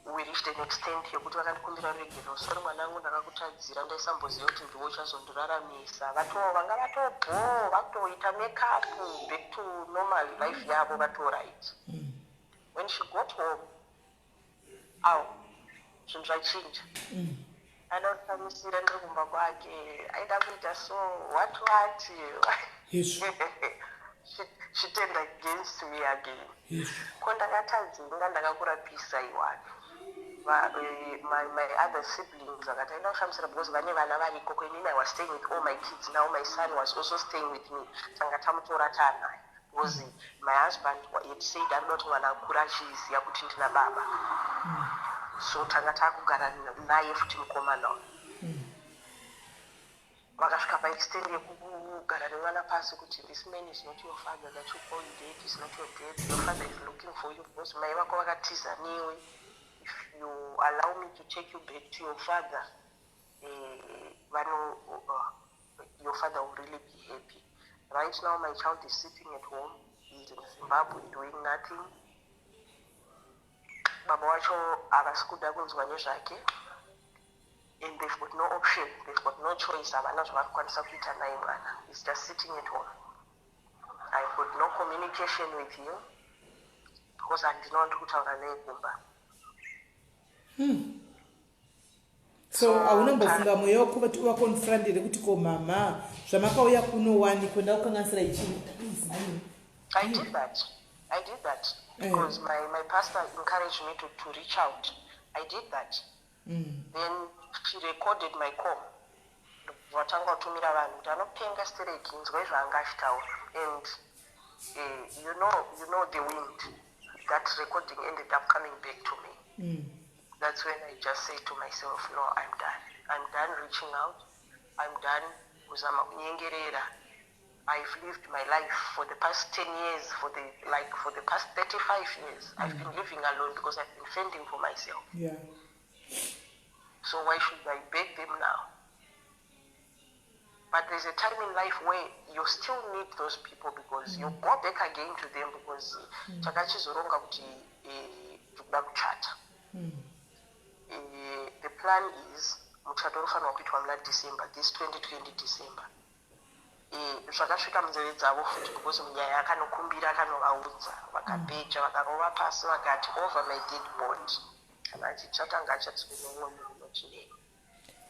We reached an extent yekuti vakandikumbira ruregerero: "Sorry mwanangu, ndakakutadzira, ndaisamboziva kuti ndiwo uchazondiraramisa." Vanga vatobho, vatoita makeup, back to normal life yavo, vatoright. When she got home, aw, zvinhu zvachinja. Anotamisira ndiri kumba kwake, aida kuita so what what. Izvo. She turned against me again. Izvo. Ko ndakatadzinga, ndakakurapisa iwani. My other siblings vakati aenda kushamisira because vane vana variko. Kwenini I was staying with all my kids. Now my son was also staying with me. Tanga tamutora taanaye because my husband had said anoda kuti mwana akura achiziva kuti ndina baba, so tanga taakugara naye futi mukomana uyu. Vakasvika paextent yekugara nemwana pasi kuti this man is not your father that you call dad, is not your dad. Your father is looking for you because mai vako vakatiza newe. If you allow me to take you back to your father, vano your father will really be happy. Right now my child is sitting at home. He's in Zimbabwe doing nothing. Baba wacho havasi kuda kunzwa nezvake and they've got no option, they've got no choice. Havana zvavari kukwanisa kuita naye mwana. He's just sitting at home. I've got no communication with him because handina wandiri kutaura naye kumba. So haunambofunga mweya wako kuti uvaconfrontire kuti ko mama, zvamakauya kuno wani kwenda kukanganisira ichii? I did that. I did that because my pastor encouraged me to reach out. I did that. Then she recorded my call. Vatanga kutumira vanhu kuti anopenga stereki, inzwa zvaanga achitaura. And you know the wind. That recording ended up coming back to me. That's when I just say to myself, "No, I'm done. I'm done reaching out. I'm done kuzama kunyengerera. I've lived my life for the past 10 years, for the past 35 years. I've been living alone because I've been fending for myself. So why should I beg them now?" But there's a time in life where you still need those people because you go back again to them because takachizoronga kuti tikuda kuchata. The plan is muchato unofanirwa kuitwa muna December, this 2020 December. Zvakasvika munzeve dzavo futi because munyaya akanokumbira, akanovaudza, vakabheja, vakarova pasi, vakati over my dead body, kana achichata ngaachatiswe nemumwe munhu, notinei.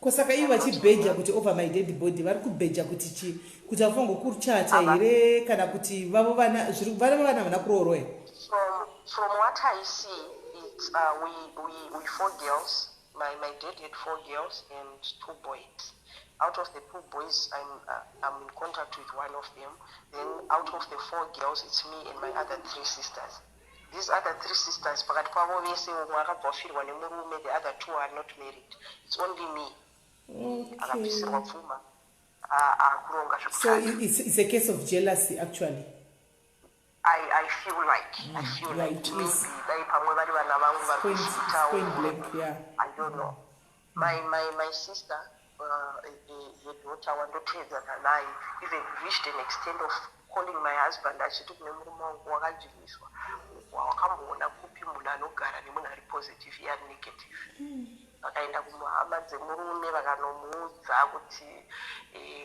Ko saka ivo vachibheja kuti "over my dead body", vari kubheja kuti chi? Kuti vafanirwa kuchata here, kana kuti vavo vana vana vavana havana kuroorwa here? From what I see, it's we four girls. My dad had four girls and two boys. Out of the two boys, I'm in contact with one of them. Then out of the four girls, it's me and my other three sisters. These other three sisters, pakati pavo vese, umwe akabva afirwa nemurume, the other two are not married. It's only me akapisirwa pfuma, akuronga So zvekuchata. it's a case of jealousy, actually. I feel Yeah, like it maybe is. dai pamwe vari vana vangu vari kuzviitawo. Point blank, yeah. I don't know. My sister, her daughter wandoteedzana naye, even reached an extent of calling my husband achiti kune murume wangu, "Wakadyiswa, wakamboona kupi munhu anogara nemunhu ari positive, iye ari negative?" Vakaenda kumuhama dzemurume, vakanomuudza kuti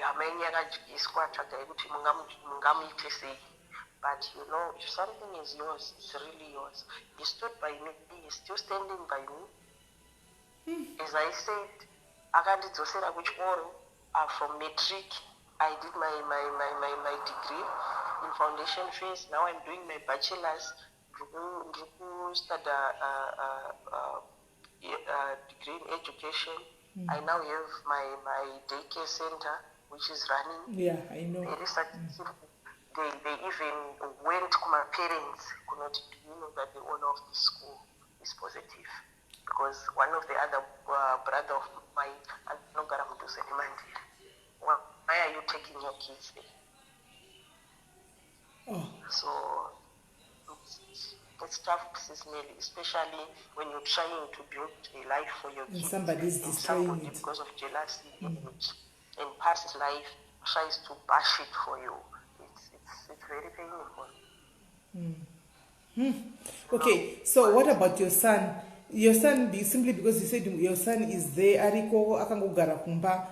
hama yenyu yakadyiswa, tsvagai kuti mungamuite sei. But you know, if something is yours, it's really yours. He stood by me. He's still standing by me. As I said, akandidzosera kuchikoro from matric. I did my degree in foundation phase. Now I'm doing my bachelor's. Ndiri kustudy degree in education. I now have my daycare center, which is running Yeah, I know. very successful. They even went to my parents kunoti, "Do you know that the owner of the school is positive?" Because one of the other brother of mine anogara mudhuze nemandiri. "Why are you taking your kids there?" Oh. So it's tough, Sis Melly, especially when you're trying to build a life for your And kids somebody is and destroying somebody, it. Because of jealousy and past life, tries to bash it for you. It's very painful. Okay, so what about your son? Your son, simply because you said your son is there, ariko akangogara kumba.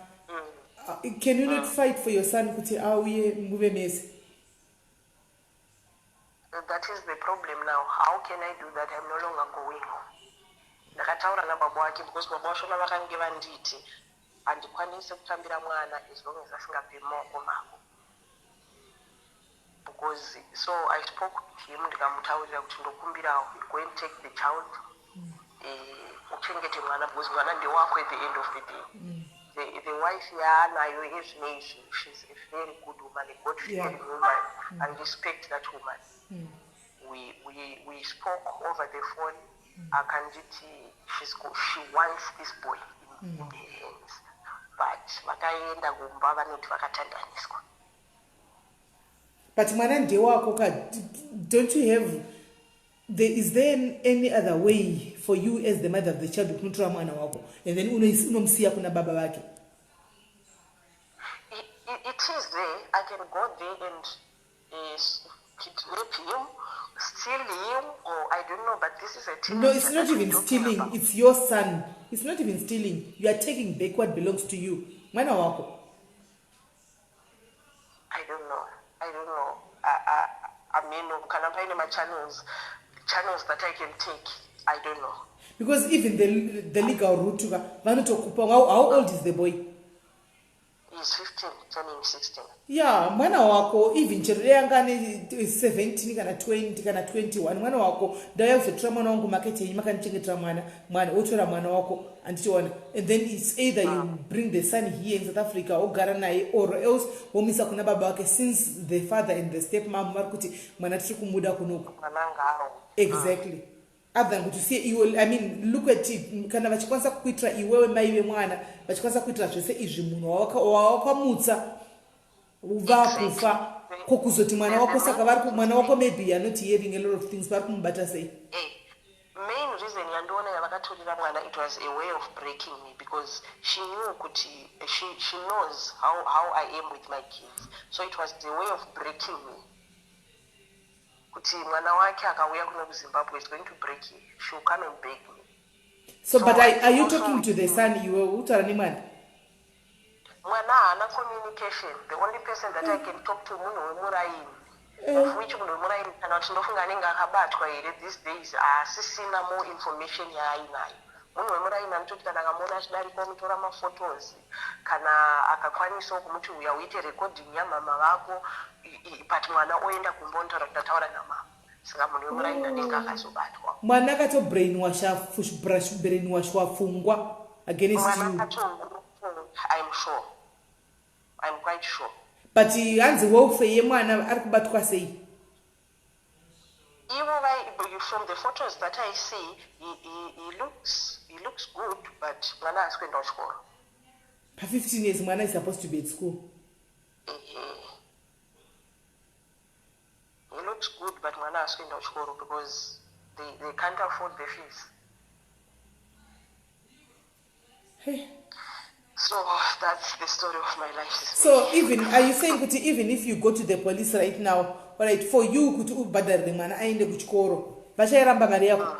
Can you not fight for your son kuti auye muve mese? That is the problem now. How can I do that? I'm no longer going home. Ndakataura nababa wake because baba vashona vakange vanditi handikwanisi kutambira mwana as long as asingabvi mumaoko mako, because so I spoke with him, ndikamutaurira kuti ndokumbirawo, go and take the child, uchengete mwana because mwana ndewako at the end of the day. The wife yaanayo ezvino izvi, she's a very good woman, a god fearing woman. I respect that woman. We spoke over the phone, akanditi she wants this boy in her hands, but vakaenda kumba, vanoti vakatandaniswa. But mwana ndewako ka. Don't you have there is there any other way for you as the mother of the child kunotora mwana wako and then unomusiya kuna baba vake? It is there. I can go there and kidnap him, steal him, or I don't know, but this is a No, teenager it's not that we're even talking stealing. about. It's your son. It's not even stealing. You are taking back what belongs to you. Mwana wako. I don't know. I don't know. I mean, kana paine ma-channels that I can take. I don't know. Because even the legal route ka, vanotokupa. How old is the boy? He's 15, turning 16. Yeah, mwana wako, even chero dai anga ane 17 kana 20 kana 21, mwana wako. Ndauya kuzotora mwana wangu, makete yenyu makandichengetera mwana, mwana wotora mwana wako, anditiona. And then it's either you bring the son here in South Africa, ogara naye, or else womisa kuna baba vake, since the father and the step mom vari kuti mwana tiri kumuda kunoku. Mwana ngaawo. Exactly. Other than kuti usiye iwe, I mean, look at it, kana vachikwanisa kukuitira iwewe mai vemwana, vachikwanisa kuitira zvese izvi munhu wawakamutsa vakufa, kokuzoti mwana wako? Saka vari mwana wako, maybe you are not hearing a lot of things, vari kumubata sei? Main reason yandiona yavakatorera mwana, it was a way of breaking me, because she knew kuti she knows how I am with my kids. So it was a way of breaking me, kuti mwana wake akauya kuno kuZimbabwe is going to break you. She will come and beg me. So, So but are you also- talking to the son? Iwe utaura nemwana? Mwana haana communication. The only person that I can talk to munhu wemuraini, of which munhu wemuraini, kana kuti ndofunga anenge akabatwa here these days, haasisina more information yaainayo. Munhu wemuraini anototi kana akamuona achidarika omutora maphotos, kana akakwanisawo kumuti, "Uya uite recording yamama vako," but mwana oenda kumba onotaura kuti, "Ndataura namama." Saka munhu wemuraini anenge akazobatwa. Mwana akatobrainwashwa pfungwa against Mwana you. Akato, I'm sure, I'm quite sure. But hanzi welfare yemwana ari kubatwa sei? Ivo from the photos that I see, he looks good, but mwana haasi kuenda kuchikoro. Pa15 years mwana is supposed to be at school. Ehe. He looks good, but mwana haasi kuenda kuchikoro because they can't afford the fees. Hey. So that's the story of my life, Sis. So even, are you saying kuti even if you go to the police right now, alright, for you kuti ubhadharire mwana aende kuchikoro, vachairamba mari yako?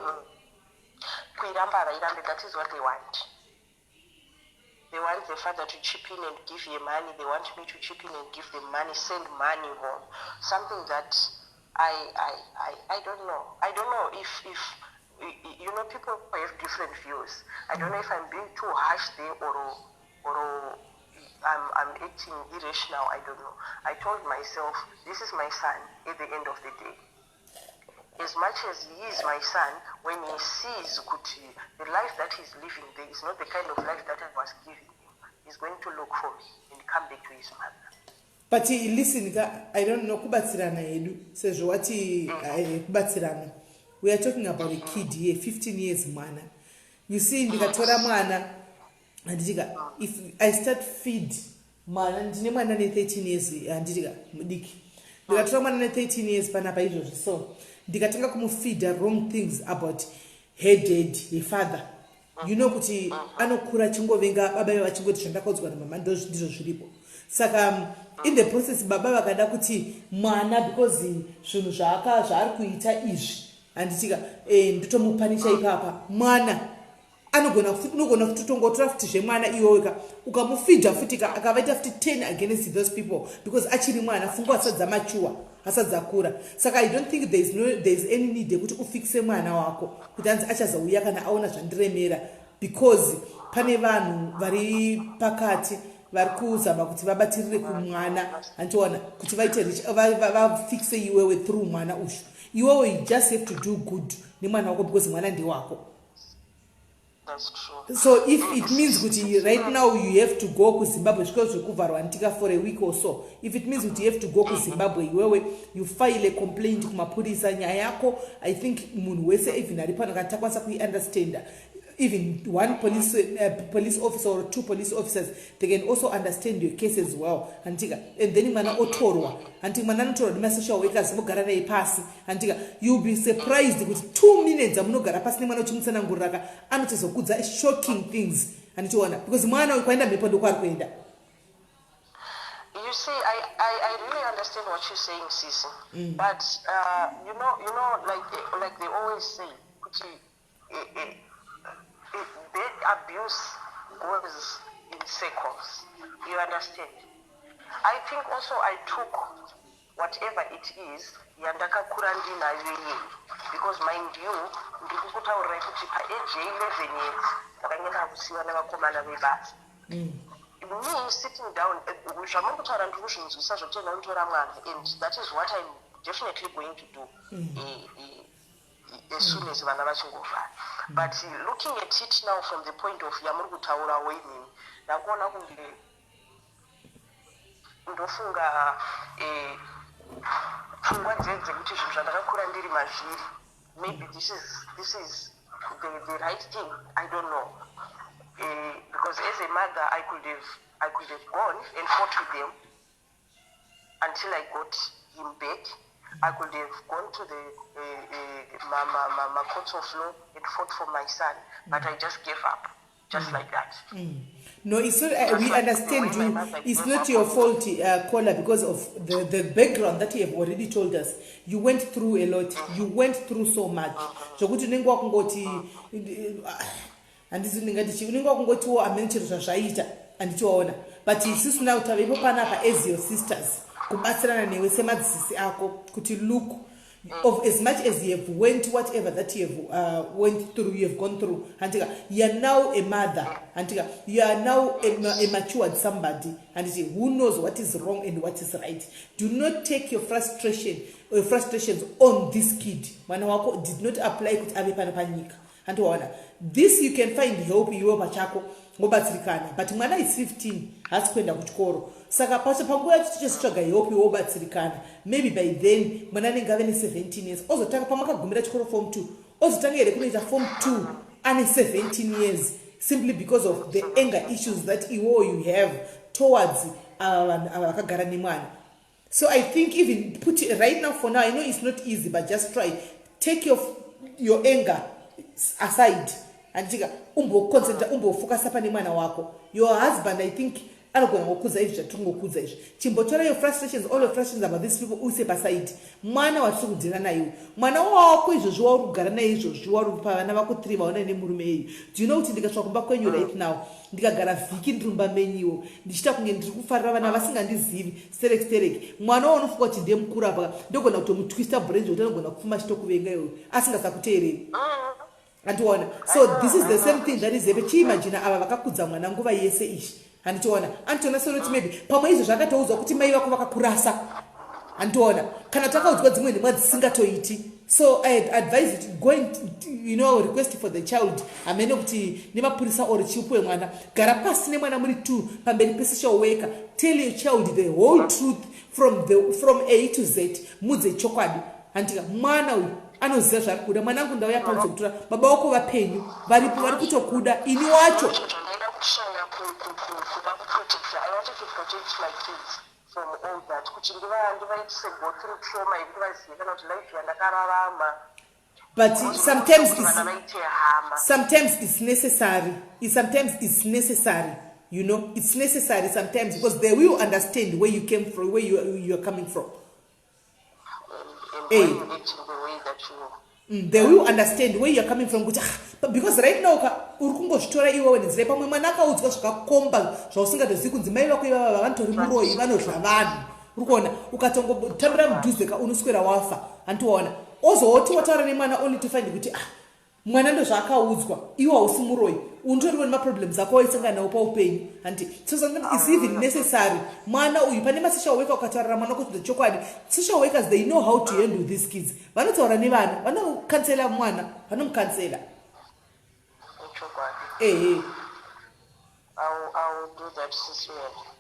Kuiramba havairambe. That is what they want. They want the father to chip in and give him money. They want me to chip in and give them money, send money home, something that I don't know. I don't know if you know, people have different views. I don't know if I'm being too harsh there or I'm acting irrational. I don't know. I told myself, this is my son at the end of the day. As much as he is my son, when he sees kuti the life that he's living there is not the kind of life that I was giving him, he's going to look for me and come back to his mother. But listen ka, I don't know, kubatsirana hedu sezvo wati kubatsirana. We are talking about a kid here, 15 years mwana. You see, ndikatora mwana, handitika, if I start feed mwana, ndine mwana ne13 years, handitika, mudiki. Ndikatora mwana ne13 years panapa izvozvi, so ndikatanga kumufeeda wrong things about her dad, her father, you know kuti anokura achingovenga baba ivo, vachingoti zvandakaudzwa namama ndizvo zviripo. Saka in the process baba vakada kuti mwana, because zvinhu zvaari kuita izvi, handitika, ndotomupanisha ipapa. Mwana anogona, unogona kutotongotora futi zvemwana iwoweka, ukamufidha futi ka, akavaita futi 10 against those people, because achiri mwana, pfungwa hasati dzamachuwa, hasati dzakura. Saka I don't think there is, no, there is any need yekuti ufikise mwana wako kuti hanzi achazouya kana aona zvandiremera, because pane vanhu vari pakati vari kuzama kuti vabatirire kumwana, handiona kuti vaite vafikise iwewe through mwana uyu. Iwewe you just have to do good nemwana wako because mwana ndewako. That's true. So if it means kuti right now you have to go kuZimbabwe, zvikoro zvekuvharwa ndika for a week or so, if it means kuti you have to go kuZimbabwe iwewe, you file a complaint kumapurisa nyaya yako. I think munhu wese even ari pano, kana takwanisa kuiunderstanda, even one police officer or two police officers, they can also understand your case as well, handitika? And then mwana otorwa, handiti? Mwana anotorwa nemasocial workers, mogara naye pasi, handitika? You'll be surprised kuti 2 minutes amunogara pasi nemwana uchimutsanangurira ka, anotozokudza shocking things, handitiona? Because mwana uyu kwaenda mhepo ndokwaari kuenda. You see, I really understand what you're saying, Sisi. But like they always say, kuti, bad abuse goes in circles. You understand? I think also I took whatever it is yandakakura ndinayo iyeyi, because mind you, ndiri kukutaurirai kuti paage ye11 years ndakanga ndakusiyiwa nevakomana vebasa. Me sitting down, zvamuri kutaura ndiri kuzvinzwisa, zvokuti ndinotora mwana, and that is what I'm definitely going to do as soon as vana vachingovhara. But looking at it now from the point of yamuri kutaurawo imimi, ndakuona kunge ndofunga pfungwa dzekuti zvinhu zvandakakura ndiri mazviri, maybe this is the right thing. I don't know, because as a mother I could have gone and fought with them until I got him back. I could have gone to the ma courts of law and fought for my son, but I just gave up just like that. No, it's not. Just We like understand the way you. my mother It's gave not up your on me. fault, caller, because of the background that you have already told us. You went through a lot. You went through so much. Zvokuti unenge wakungoti, handisi ndingati chii, unenge wakungotiwo amene chero zvazvaita, handitiwaona? But isusu now tavepo panapa as your sisters, kubatsirana newe semadzisisi ako kuti look, Of as much as you have went, whatever that you have went through, you have gone through, handika, you are now a mother, handika, you are now a matured somebody, handiti, who knows what is wrong and what is right. Do not take your frustration or frustrations on this kid. Mwana wako did not apply kuti ave pano panyika, handiwaona? This, you can find help iwe pachako, wobatsirikana, but mwana is 15, haasi kuenda kuchikoro. Saka pacho panguva yacho tichizitsvaga help, iwe wobatsirikana. Maybe by then mwana anenge ave ne17 years, ozotanga pamakagumira chikoro, form 2. Ozotanga here kunoita form 2 ane 17 years simply because of the anger issues that iwewo you have towards ava vanhu ava vakagara nemwana? So I think even put it right now, for now, I know it's not easy, but just try, take your anger aside, handitika? Umboconcentrate, umbofocusa pane mwana wako. Your husband, I think, anogona kukudza izvi zvatiri kungokudza izvi. Chimbotora your frustrations, all your frustrations about these people, uise paside. Mwana watiri kudeala naiwo, mwana wako izvozvi wauri kugara naye izvozvi, wauri pavana vako 3 vaona nemurume eyu. Do you know kuti ndikasvika kumba kwenyu right now, ndikagara vhiki ndiri mumba menyiwo, ndichiita kunge ndiri kufarira vana vasingandizivi, sterek sterek, mwana waunofunga kuti ndiye mukuru apa, ndogona kutomutwista brain kuti anogona kupfuma achitokuvenga iwewe, asingasakuteereri, handiona? So this is the same thing that is happen. Chiimagina ava vakakudza mwana nguva yese izvi, handitoona? Anditoona senoti maybe pamwe izvo zvakatoudzwa kuti mai vako vakakurasa, handitoona? Kana takaudzwa dzimwe nhemwa dzisingatoiti. So I advise you to go and request for the child, hamene kuti nemapurisa or chiupuwe mwana. Gara pasi nemwana muri two pamberi pesocial worker. Tell your child the whole truth from A to Z. Mudze chokwadi, handika? Mwana uyu anoziva zvaari kuda. Mwanangu, ndauya pano kutora baba vako, vapenyu, varipo, vari kutokuda. Ini wacho Zvandaida kushanda kuda kuprotecta, I wanted to protect my kids from all that, kuti ndivaitise go through trauma yekuti vazive kana kuti life yandakararama. But sometimes Kuti vana it's, vaite hama. Sometimes it's necessary. Sometimes it's necessary, it's necessary sometimes, because they will understand where you came from, where you are coming from. And Eh. why you act in the way that you They will understand where you are coming from, kuti ah, but because right now ka uri kungozvitora iwewe nenzira. Pamwe mwana akaudzwa zvakakomba zvausingatozivi, kunzi mai vako ivava vanotori muroyi, vanozva vanhu. Uri kuona, ukatongotambira mudhuze ka, unoswera wafa, handiwaona? Ozoti wataura nemwana, only to find kuti ah, mwana ndozvaakaudzwa, iwe hausi muroyi, unotoriwo nemaproblems ako waisangana nawo paupenyu, handi? So sometimes it's even necessary. Mwana uyu, pane masocial worker, ukataurira mwana kuti chokwadi, social workers, they know how to handle these kids. Vanotaura nevana, vanocounsela mwana, vanomukhansela. Chokwadi. Ehe. I will do that, Sis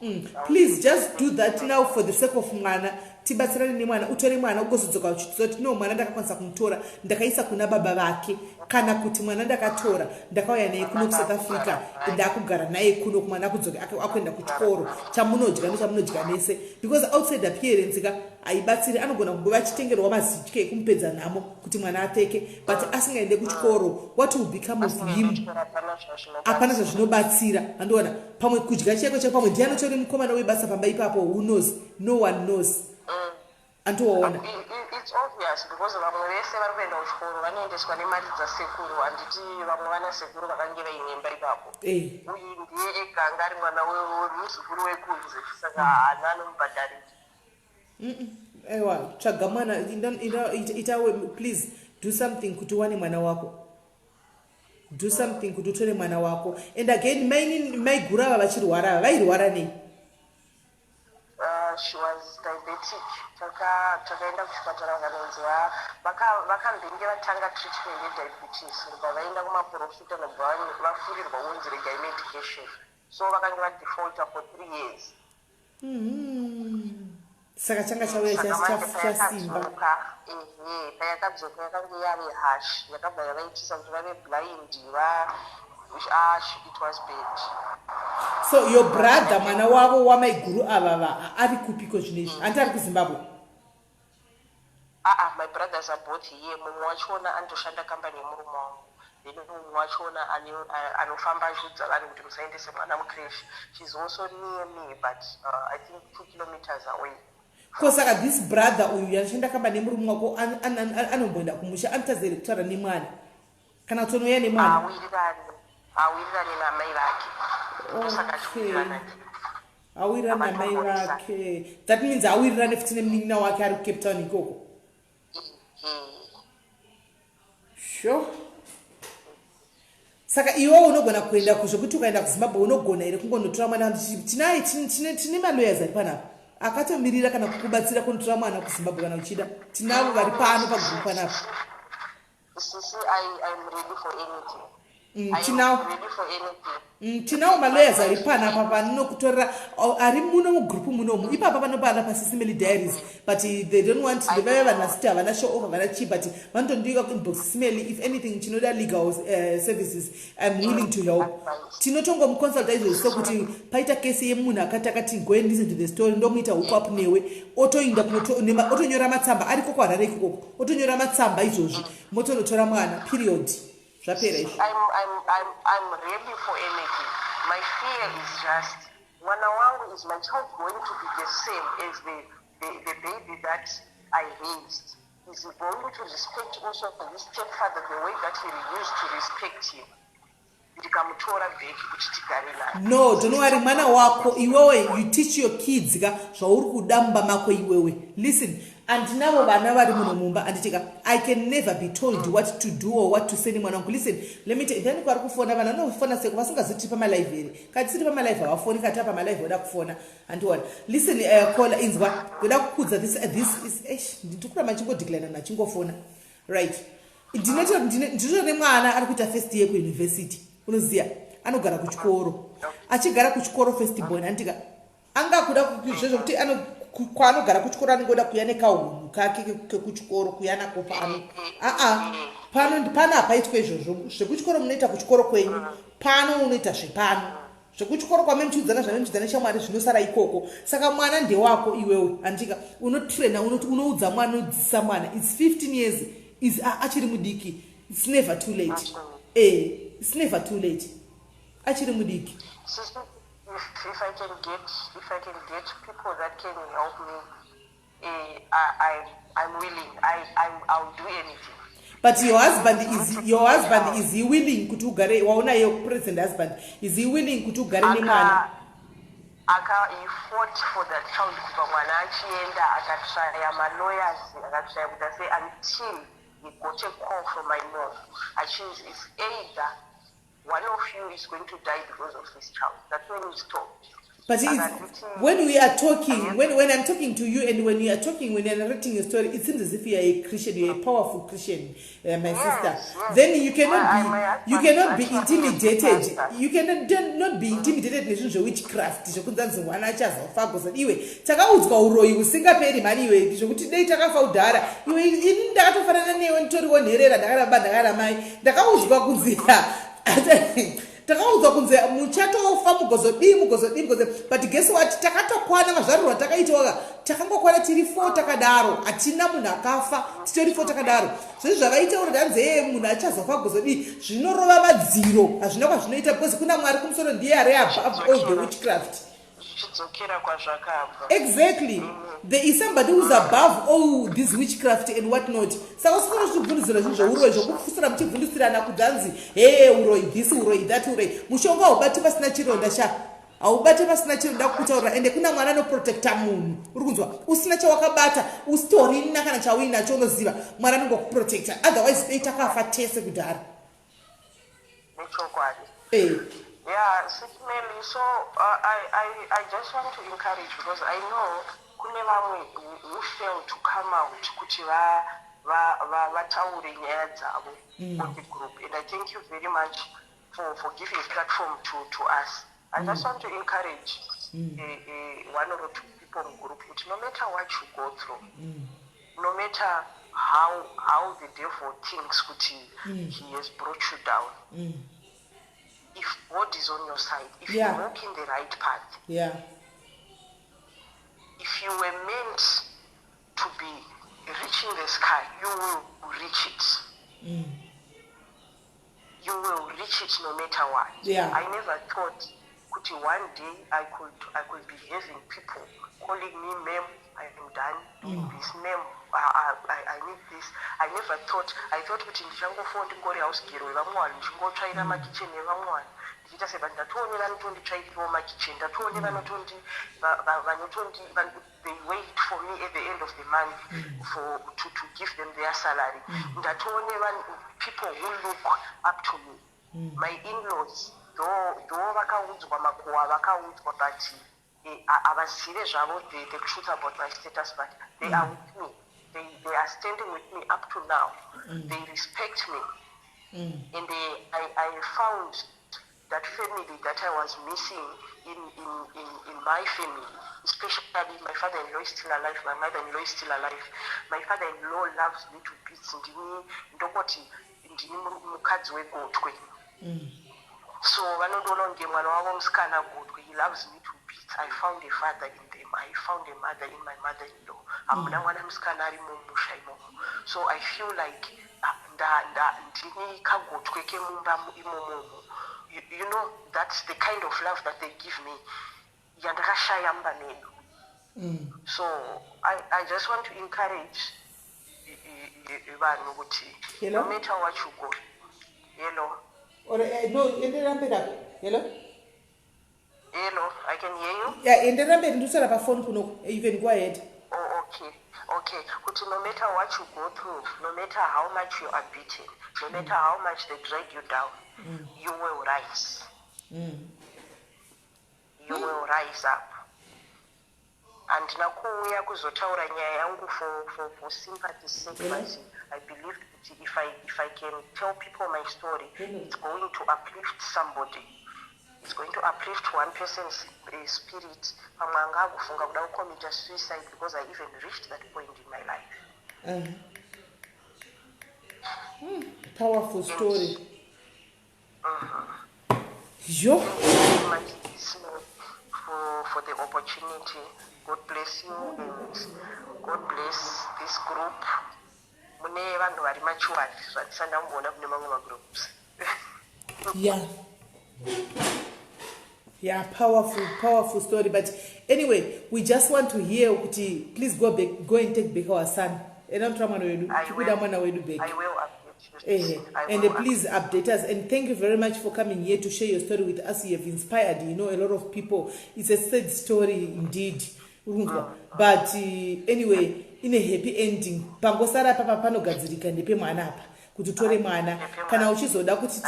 Mary. Please just do that now for the sake of mwana. Tibatsirane nemwana, utore mwana, ugozodzoka uchizoti, "No, mwana ndakakwanisa kumutora, ndakaisa kuna baba vake," kana kuti, "Mwana ndakatora, ndakauya naye kuno kuSouth Africa, ndakugara naye kuno." Kumwana akudzoka, akuenda kuchikoro, chamunodya nechamunodya nese, because outside appearance ka haibatsiri. Anogona kungova achitengerwa mazitye ekumupedza nhamo kuti mwana apfeke, but asingaende kuchikoro, what will become of him? Hapana zvazvinobatsira. Hapana zvazvinobatsira, handiona? Pamwe kudya chaiko chaiko, pamwe ndiani utori mukomana webasa pamba ipapo? Who knows? No one knows, andiwaona? It's obvious, because vamwe vese vari kuenda kuchikoro vanoendeswa nemari dzasekuru, handiti? Vamwe vana sekuru vakange vaine imba ipapo. Uyu ndiye ega anga ari mwana wemuzukuru wekunze, saka haana anomubhadharira. Aiwa, tsvaga mwana. Ita, please do something kuti uwane mwana wako. Do something kuti utore mwana wako. And again, maiguru ava vachirwara ava, vairwara nei? She was diabetic. Takaenda kuchipatara, vakanonzi vakambenge vatanga treatment yediabetes, ndobva vaenda kumaprofita, ndobva vafurirwa kunzi regai medication, so vakange vadefaulta for 3 years. Saka changa chauya Saka manje chasimba. payakadzoka, ehe, payakadzoka yakange yave harsh, yakabva yavaitisa kuti vave blind. Va ah, it was bad. So your brother, mwana wavo wamaiguru ava, ari kupiko zvinezvi? Handi ari kuZimbabwe? Aa, my brothers are both here. Mumwe wachona anotoshanda kambani yemurume wangu, then mumwe wachona anofamba achiudza vanhu kuti musaendese mwana mucreche. She's also near me, but I think 2 kilometers away. Ko saka this brother uyu anoshanda kambani yemurume wako anomboenda kumusha? Anotadza here kutaura nemwana kana kutonouya nemwana? Awirirani, awirirani namai vake, ndosaka achiwirirana. Awirirana namai vake, that means awirirane futi nemunin'ina wake ari kuCape Town ikoko. Sure, saka iwewo unogona kuenda zvekuti ukaenda kuZimbabwe, unogona here kungonotora mwana? Tinaye, tine malawyers ari panapa akatomirira kana kukubatsira kunotora mwana kuZimbabwe kana uchida. Tinavo vari pano pagroup panapa. Sisi, I'm ready for anything. I am Tinawo. ready for anything. Tinawo malawyers ari panapa panokutorera, ari muno mugroup munomu ipapa panopana paSisi Melly Diaries, but they don't want, vaya vanhu vasiti havana show off, havana chi, but vanotondika kuinbox, "Sis Melly, if anything chinoda legal services, I'm willing to help." Tinotongomuconsulta izvozvi, sokuti paita kesi yemunhu akati akati, go and listen to the story, ndomuita hook up newe, otoinda otonyora matsamba ariko kuHarare ikokoko, otonyora matsamba izvozvi, motonotora mwana, period, zvapera izvo. I'm ready for anything. My fear is just, mwana wangu, is my child going to be the same as the baby that I raised? Is he going to respect also his stepfather the way that he used to respect him? Ndikamutora back kuti tigare naye. No, don't worry, mwana wako iwewe, you teach your kids ka zvauri kuda mumba mako iwewe. Listen, andinavo vana vari muno mumba, anditika I can never be told what to do or what to say nemwana wangu. Listen, let me tell, then kwari kufona vanhu vanofona seko vasingazoti pamalive here? Kati tisiri pamalive havafoni, kati pamalive voda kufona, handiona. Listen, caller, inzwa, ndoda kukudza this is, eish, ndiri achingodeclina nachingofona, right? Ndinoto nemwana ari kuita first year kuuniversity, unoziva anogara kuchikoro, achigara kuchikoro, first born, andika angakuda zvezvokuti kwaanogara kuchikoro anongoda kuya nekahunhu kake kekuchikoro, kuya nako pano. Aa, pano pano hapaitwa izvozvo. Zvekuchikoro munoita kuchikoro kwenyu, pano unoita zvepano. Zvekuchikoro kwame muchiudzana zvame muchiudzana shamwari, zvinosara ikoko. Saka mwana ndewako iwewe, andika unotraina, unoudza mwana, unodzidzisa mwana. It's 15 years, is achiri mudiki. It's never too late. It's never too late, achiri mudiki. Sister, if I can get people that can help me, I'm willing. I'll do anything. But your husband, is he willing kuti ugare waona your present husband, is he willing kuti ugare nemwana? Aka he fought for that child kubva mwana achienda, akatraya malawyers, akatraya kuti ase, until he got a call from my mom achinzi, "It's either one of you is going to die because of this child." That's when he stopped. But when we are talking, when I'm talking to you and when you are talking, when you're narrating your story, it seems as if you are a Christian, you're a powerful Christian, my sister. Then you cannot be, you cannot be intimidated. You cannot not be intimidated nezvinhu zvewitchcraft, zvekunzi anzi mwana achazofa goza. Iwe, takaudzwa uroyi husingaperi mhani iwe, zvokuti dei takafa kudhara. Iwe, ini ndakatofanana newe, nditoriwo nherera, ndakaramba ndakaramai. Ndakaudzwa kunzi, takaudzwa kunzi muchatofa, mugozodii, mugozodii, mugozo, but guess what? Takatokwana mazvarirwa takaitwaka, takangokwana tiri four takadaro, hatina munhu akafa, titori four takadaro. Zvezvi zvavaitaura kuti hanzi ee munhu achazofa gozodii, zvinorova madziro, hazvina kwazvinoita, because kuna Mwari kumusoro, ndiye ari above all the witchcraft. Zvichidzokera kwazvakabva. Exactly, there is somebody who's above all this witchcraft and what not. Saka usifana uchibvundisira zvinhu zveuroyi, zvokufusira muchibvundisirana kuti hanzi he uroyi this, uroyi that, uroyi. Mushonga haubati pasina chironda sha, haubati pasina chironda kutaurira. Ende kuna Mwari anoprotecta munhu, uri kunzwa? Usina chawakabata, usitorina kana chauinacho, unoziva Mwari anongokuprotecta, otherwise dei takafa tese kudhara. Nechokwadi. Yeah, Sis Melly, so I just want to encourage, because I know kune vamwe who fail to come out kuti vataure nyaya dzavo on the group, and I thank you very much for giving platform to us. I just want to encourage one or two people in group kuti no matter what you go through, no matter how the devil thinks kuti he has brought you down, if God is on your side, if you walk in the right path, if you were meant to be reaching the sky, you will reach it. You will reach it no matter what. I never thought kuti one day I could be having people calling me, "Ma'am, I am done doing this. Ma'am, I need this." I never thought. I thought kuti ndichangofo ndingori house girl vevamwe vanhu, ndichingotsvaira makicheni evamwe vanhu. Ndichiita sei, but ndatoone vanotonditsvairirawo makicheni, ndatoone vanotondi vanotondi they wait for me at the end of the month for to give them their salary. Ndatoone people who look up to me, my in-laws, though vakaudzwa makuhwa, vakaudzwa, but havazive zvavo the truth about my status, but they are with me. They are standing with me up to now. They respect me and I found that family that I was missing in my family, especially my father-in-law is still alive, my mother-in-law is still alive. My father-in-law loves me to bits. Ndini ndokoti ndini mukadzi wegotwe, so vanondiona kunge mwana wavo musikana gotwe. He loves me to bits. I found a father in them. I found a mother in my mother-in-law. Hamuna mwana musikana ari mumusha imomo, so I feel like ndini kagotwe kemumba imomomo. You know that's the kind of love that they give me yandakashaya mumba medu. So I just want to encourage vanhu kuti Hello? no matter what you go, hello? Or no, enderera mberi ako. Hello? Hello, I can hear you. Yeah, enderera mberi, ndikutaura pafoni kunoko. You can go ahead. Oh, okay. Kuti no matter what you go through, no matter how much you are beaten, no matter how much they drag you down, you will rise. You will rise up. Handina kuuya kuzotaura nyaya yangu for sympathy sake, but I believe kuti if I can tell people my story, it's going to uplift somebody. It's going to uplift one person's spirit. Pamwe anga akufunga kuda kucommita suicide, because I even reached that point in my life. Powerful story yo. Thank you very much, Ismail, for the opportunity. God bless you and God bless this group. Mune vanhu vari mature zvandisati ndamboona kune mamwe magroups. Yeah, powerful, powerful story. But anyway, we just want to hear kuti please go back, go and take back our son. Enda mutora mwana wedu. I Tikuda will. mwana wedu back. I will update you. Ehe. I And will. Please update us. And thank you very much for coming here to share your story with us. You have inspired a lot of people. It's a sad story indeed. Urunzwa. But anyway, in a happy ending. Pangosara papa panogadzirika ndepemwana apa. Kuti utore mwana. Kana uchizoda kuti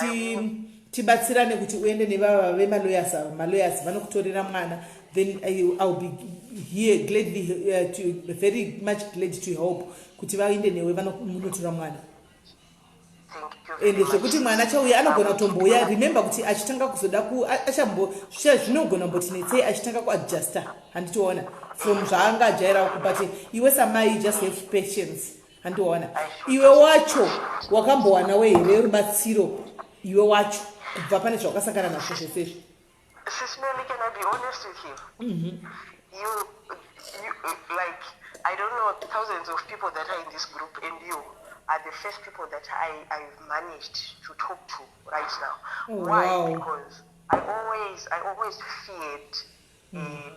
tibatsirane kuti uende nevava vemalawyers ava, malawyers vanokutorera mwana, then I'll be here gladly, to, very much glad to help kuti vaende newe vanomunotora mwana. Thank you very Ende much. zvekuti mwana chauya anogona kutombouya, remember kuti achitanga kuzoda ku achambo zvinogona kumbotinetsei achitanga kuadjusta, handitoona, from zvaanga ajaira ku, but iwe samai, just have patience, handitoona. Iwe wacho wakambowanawo here rubatsiro, iwe wacho, kubva pane zvawakasangana nazvo zvese izvi? Sis Melly, can I be honest with you? You, like, I don't know, thousands of people that are in this group, and you are the first people that I've managed to talk to right now. Oh, Why? wow. Because I always feared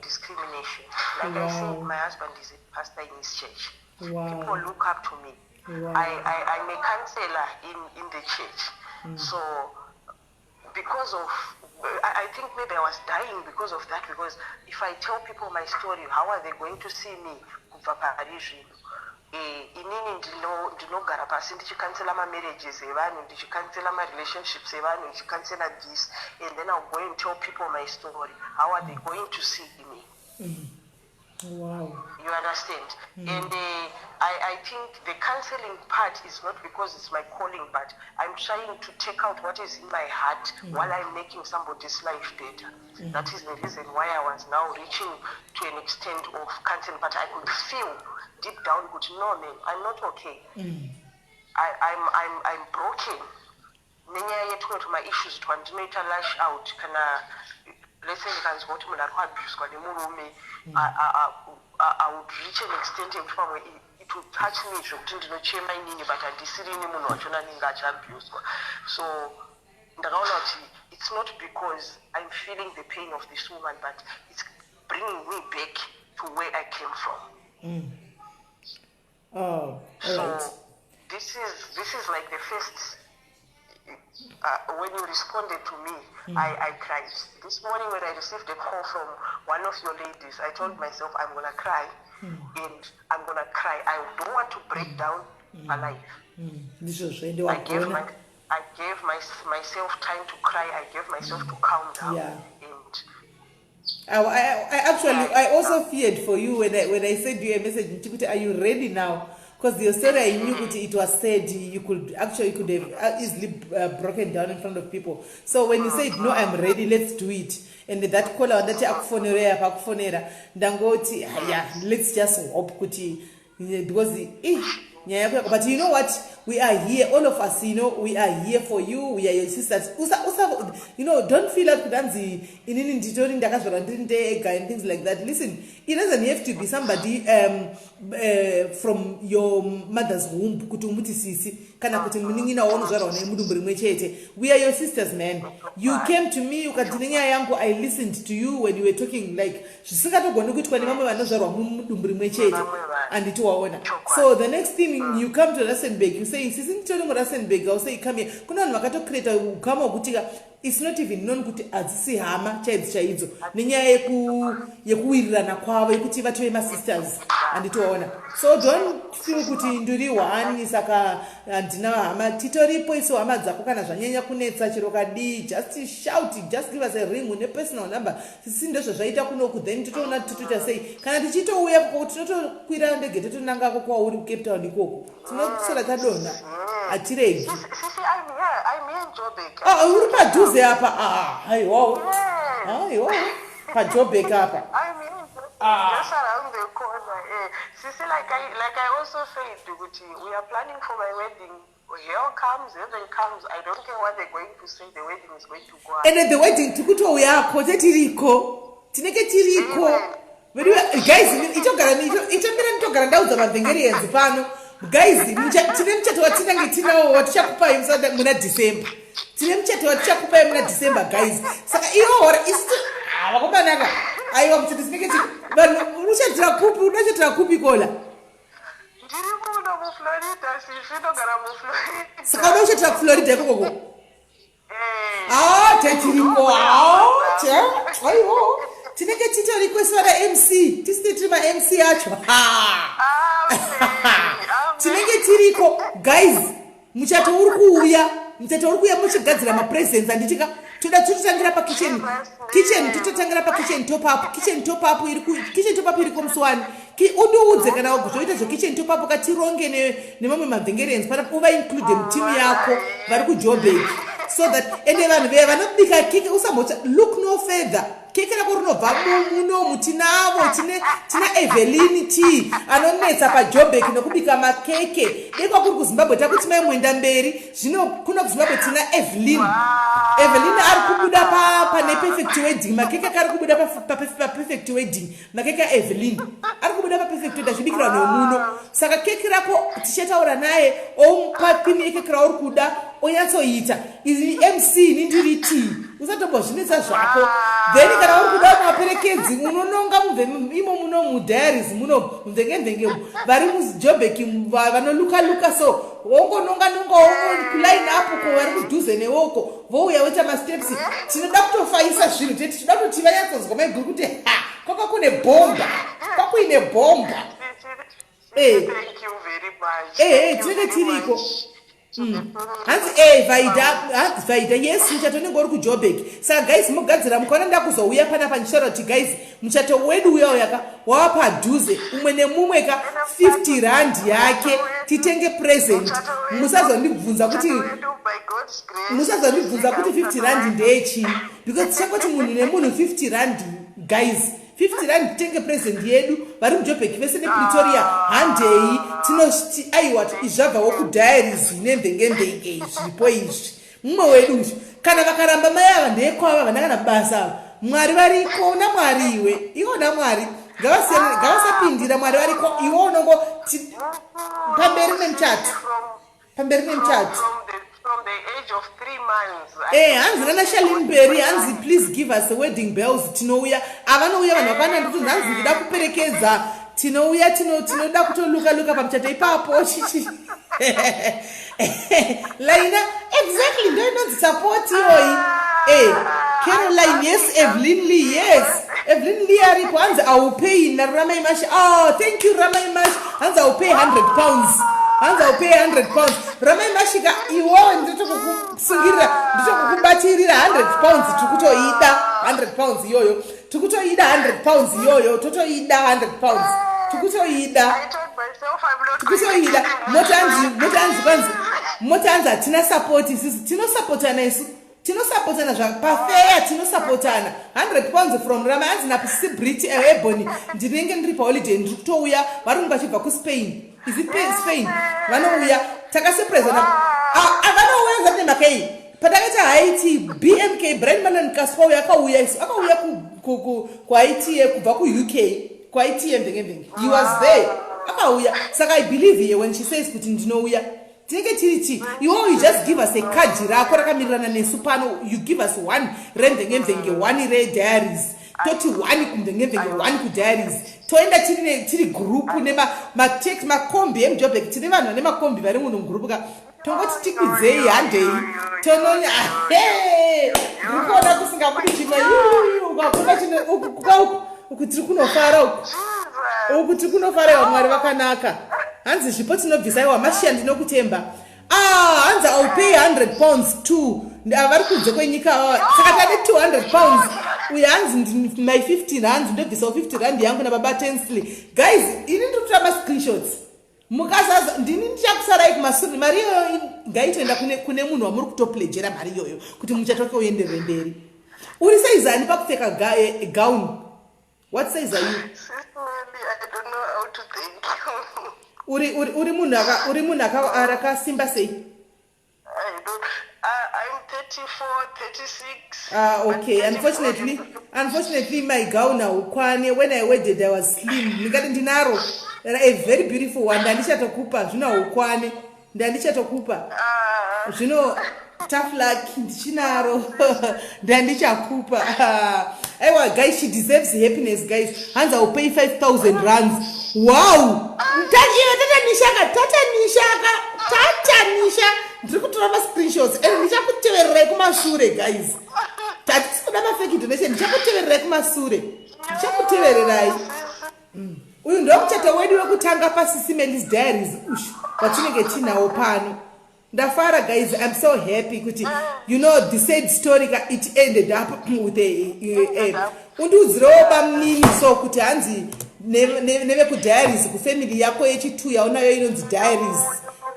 discrimination. Like I said, my husband is a pastor in his church. People look up to me. I'm a counselor in the church. So because of I think maybe I was dying because of that, because if I tell people my story, how are they going to see me kubva pari zvino? Inini ndinogara pasi ndichicounsela mamarriages evanhu, ndichicounsela marelationships evanhu, ndichicounsela this, and then I'll go and tell people my story. How are they going to see me? You understand? And I think the counseling part is not because it's my calling, but I'm trying to take out what is in my heart while I'm making somebody's life better. That is the reason why I was now reaching to an extent of counseling. But I could feel deep down, good, no, man, I'm not okay. I'm broken. Nenyaya yetumwe tuma-issues twandinoita lash out, kana let's say ndikanzwa kuti munhu ari kuabuswa nemurume, I would reach an extent yekuti pamwe it would touch me zvekuti ndinochema inini, but handisirini munhu wachona anenge achiabuswa. So ndakaona kuti it's not because I'm feeling the pain of this woman, but it's bringing me back to where I came from. Oh, all So right. this is like the first When you responded to me, I cried. This morning when I received a call from one of your ladies, I told myself I'm gonna cry, and I'm gonna cry. I don't want to break down alive. Ndizvozvo, ende I gave wagona. I gave myself time to cry. I gave myself to calm down. And I actually, I also feared for you when I sent you a message ndichikuti, "Are you ready now?" Because your story, I knew kuti it was said you could actually, you could have easily broken down in front of people. So when you said, "No, I'm ready, let's do it," and that caller wandati akufonera apa akufonera, ndangoti, "Yeah, let's just hope kuti," because eh, nyaya yako, but you know what, we are here, all of us. We are here for you. We are your sisters. Usa, don't feel like kuti hanzi inini nditori ndakazvarwa ndiri ndega and things like that. Listen, it doesn't have to be somebody from your mother's womb kuti umuti sisi kana kuti munin'ina waunozvarwa naye mudumbu rimwe chete. We are your sisters, man. You came to me ukati nenyaya yangu. I listened to you when you were talking, like zvisingatogoni kuitwa nevamwe vanozvarwa mudumbu rimwe chete, handiti waona? So the next thing, you come to Rustenburg, you say, "Sisi, nditori muRustenburg." I'll say, "Come here." Kuna vanhu vakatocreata ukama hwekuti ka it's not even known kuti hadzisi hama chaidzo chaidzo nenyaya yekuwirirana kwavo yekuti vatove masisters, handiti waona? So don't feel kuti ndiri one saka handina hama. Titoripo isu hama dzako. Kana zvanyanya kunetsa chero kadii, just shout, just give us a ring une personal number. Sisi, ndozvazvaita kunoku, then totoona totoita sei. Kana tichitouya koko, tinotokwira ndege totonangako kwauri kuCape Town ikoko. Tinosora tadonha, hatiregi. Sisi, I'm here. I'm here in Joburg. Ah, uri padhuze apa. Ah, aiwawo, aiwawo, paJoburg apa. I'm here in Joburg, just around the corner. Eh. Sisi, like I also said, kuti, we are planning for my wedding. Hell comes, heaven comes. I don't care what they're going to say. The wedding is going to go on. Ende the wedding tikutouyako, tetiriko, tinenge tiriko. Guys, itogara itomira, nitogara ndaudza mavhengerienzi pano. Guys, tine muchato watinenge tinawo watichakupai muna December. Tine muchato watichakupai muna December, guys. Saka iyo hora isu vakomanaka, aiwa, muchato tinenge tiri vanhu. Unochatira kupi? Unochatira kupi, kola? Ndiri muno muFlorida, sisi, ndogara muFlorida. Saka uda kuchatira kuFlorida ikokoko? Eh. Ah, tetiriko, aiwo, tinenge titoriko isu vana MC, tisite tiri maMC acho. Amen. Amen. Tinenge tiriko, guys. Muchato uri kuuya, muchato uri kuuya. Muchigadzira mapresents, handitika? Toda tototangira pakitchen, kitchen, tototangira pakitchen top up. Kitchen top up iri kitchen top up iriko musi wani? Undiudze kana zvoita zvekitchen top up, katironge nemamwe mavhengerenzi pana, uva include mutimu yako vari kuJoburg, so that ende vanhu veye vanobika keke, usambota, look no further. Keke rako rinobva munomu. Tinavo, tina Evelyn T anonetsa paJoburg nekubika makeke. Dekwa kuri kuZimbabwe takuti mai mwenda mberi. Zvino kuno kuZimbabwe tina Evelyn. Evelyn ari kubuda pane Perfect Wedding. Makeke ake ari kubuda paPerfect Wedding. Makeke aEvelyn ari kubuda paPerfect Wedding, achibikirwa nemuno. Saka keke rako tichataura naye, omupa theme yekeke rauri kuda, onyatsoita. Ini MC, ini ndiri T, usatombozvinetsa zvako. Then kana uri kuda maperekedzi, unononga mubve imo muno mudiaries muno mumvenge-mvenge vari muJoburg vanoluka luka, so wongononga nonga kuline up ko vari kudhuze newoko, vouya voita masteps. Tinoda kutofaisa zvinhu teti, tinoda kutoti vanyatsonzwa maiguru kuti ha, kwaka kune bhomba, kwakuine bhomba. Eh. Thank you very much. Eh, tinenge tiriko. Hanzi e Vaida, hanzi Vaida, yes, muchato unenge uri kuJoburg. Saka guys, mugadzira. Mukaona ndakuzouya panapa ndichitaura kuti, "Guys, muchato wedu uya uyaka wava padhuze," umwe nemumwe ka 50 rand yake titenge present. Musazondibvunza kuti, musazondibvunza kuti 50 rand ndeyechii, because tichangoti munhu nemunhu 50 rand. Guys, 50 rand titenge present yedu. Vari muJoburg vese nePretoria, handei tinoti aiwa, izvi zvabvawo kudiaries nemvenge-mvenge, zvipo izvi mumwe wedu izvi. Kana vakaramba, mai ava ndeyekwava, vana kana basa ava. Mwari variko, namwari iwe, iwo namwari ngavasapindira. Mwari variko, iwe unongo pamberi nemuchato, pamberi nemuchato. Eh, hanzi nana Shalimberry, hanzi, "Please give us the wedding bells." Tinouya, avanouya vanhu vakawanda. Ndikuti hanzi ndida kuperekedza, tinouya, tinoda kutoluka luka pamuchato ipapo. Chichi Laina, exactly, ndo inonzi support iyoyi. Caroline, yes, Evelyn Lee, yes, Evelyn Lee aripo. Hanzi, "I will pay." Naramai Mash. Oh, thank you, Ramai Mash. Hanzi, "I will pay £100." Hanzi, "I will pay £100." Ramai Mashika, iwewe nditokukusungirira, nditokukubatirira £100. Tikutoida £100 iyoyo, tikutoida £100 iyoyo, totoida £100, tikutoida. I told myself I'm not going to Tikutoida. give him. Motanzi, kwanzi motanzi hatina support. Isusu tinosapotana, isu tinosapotana zvapafeya, tinosapotana. £100 from Rama. Hanzi naSibrit Ebony, ndinenge ndiri paholiday, ndiri kutouya. Varungu vachibva kuSpain, is it Spain? Vanouya takasurprisana, vanouya zati nemakei. Patakaita haiti BMK, Brian Manon Kaswa uyo akauya, isu akauya kuhaiti kubva kuUK, kuhaiti yemvengemvenge. He was there, akauya. Saka I believe here when she says kuti ndinouya, tinenge tiri chi iwewo. You just give us a card rako rakamirirana nesu pano. You give us one remvengemvenge, one rediaries. Toti one kumvengemvenge, one kudiaries, toenda tiri group nemakombi emuJobek. Tine vanhu vane makombi vari muno mugroup ka. Tongoti tikwidzei, handei tononya. Ndiri kuona kusingabudi chimwe ukakuna chino uku uku. Tiri kunofara uku, uku tiri kunofara. Iwa Mwari vakanaka. Hanzi zvipo tinobvisa. Iwa Mashiya, ndinokutemba. Ah, hanzi, "I will pay £100 too." Vari kunze kwenyika ava. Saka tane £200. Uyu hanzi, my 15, hanzi ndobvisawo 50 rand yangu nababa Tensley. Guys, ini ndiri kutora mascreenshots. Mukazaza ndini ndichakusarai kumasuri. Mari iyoyo ngaitoenda kune munhu wamuri kutoplejera mari iyoyo kuti muchato wake uenderere mberi. Uri seizani pakupfeka gown? What size are you? Sis Melly, I don't know how to thank you. Uri munhu akasimba sei? I don't. I'm 34, 36. Ah, But okay. 34. Unfortunately, my gown haukwane. When I wedded, I was slim. Ndingati ndinaro a very beautiful one, ndandichatokupa. Zvino haukwane, ndandichatokupa. Ah, Zvino tough luck, ndichinaro, ndandichakupa. Aiwa guys, she deserves happiness, guys. Hanzi, "I will pay 5000 rands." Wow, iwe tatanishaka, tatanishaka, tatanisha. Ndiri kutora mascreenshots and ndichakutevererai kumashure. Guys, tatisi kuda mafake donation. Ndichakutevererai kumasure, ndichakutevererai. Uyu ndo muchato wedu wekutanga paSisi Melly's Diaries ush watinenge tinawo pano. Ndafara guys, I'm so happy kuti the sad story ka, it ended up with a undiudzirewo bamunini so kuti hanzi nevekudiaries kufamily yako yechi2 yaunayo inonzi Diaries.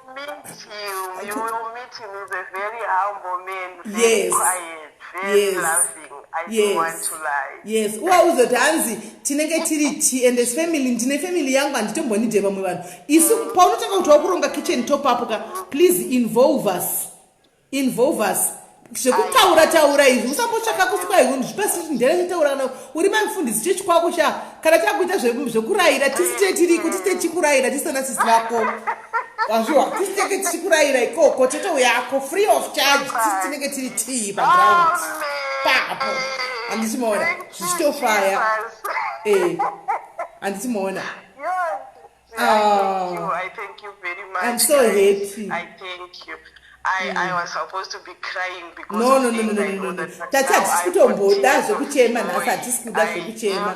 You will meet him. You will meet him. He's a very humble man. Very quiet. Very loving. I don't want to lie. Yes, uvauzoti hanzi tinenge tiri t and as family, ndine family yangu, handitombonide vamwe vanhu. Isu paunotanga kuti wakuronga kitchen top up ka, please involve us, involve us. Zvekutaura taura izvi usambotsvaka kusvika zvipasi nderechitaura. Kana uri mamufundisi chechi kwako sha, kana takuita zvekurayira, tisi te tiriko, tisi tichikurayira, tisana sisi vako wazviwa, tisi tenge tichikurayira ikoko, totouyako free of charge. Tisi tinenge tiri tii paground papo, handiti maona zvichitofaya? Handiti maona? Yes. I thank you. I thank you very much, I'm so guys. happy. I thank you. I was supposed to be crying because No, of no, no, no, things no, I no, know no. that, but Tati now hatisi I've kutomboda got tears of zvekuchema joy. nhasi, hatisi kuda zvekuchema.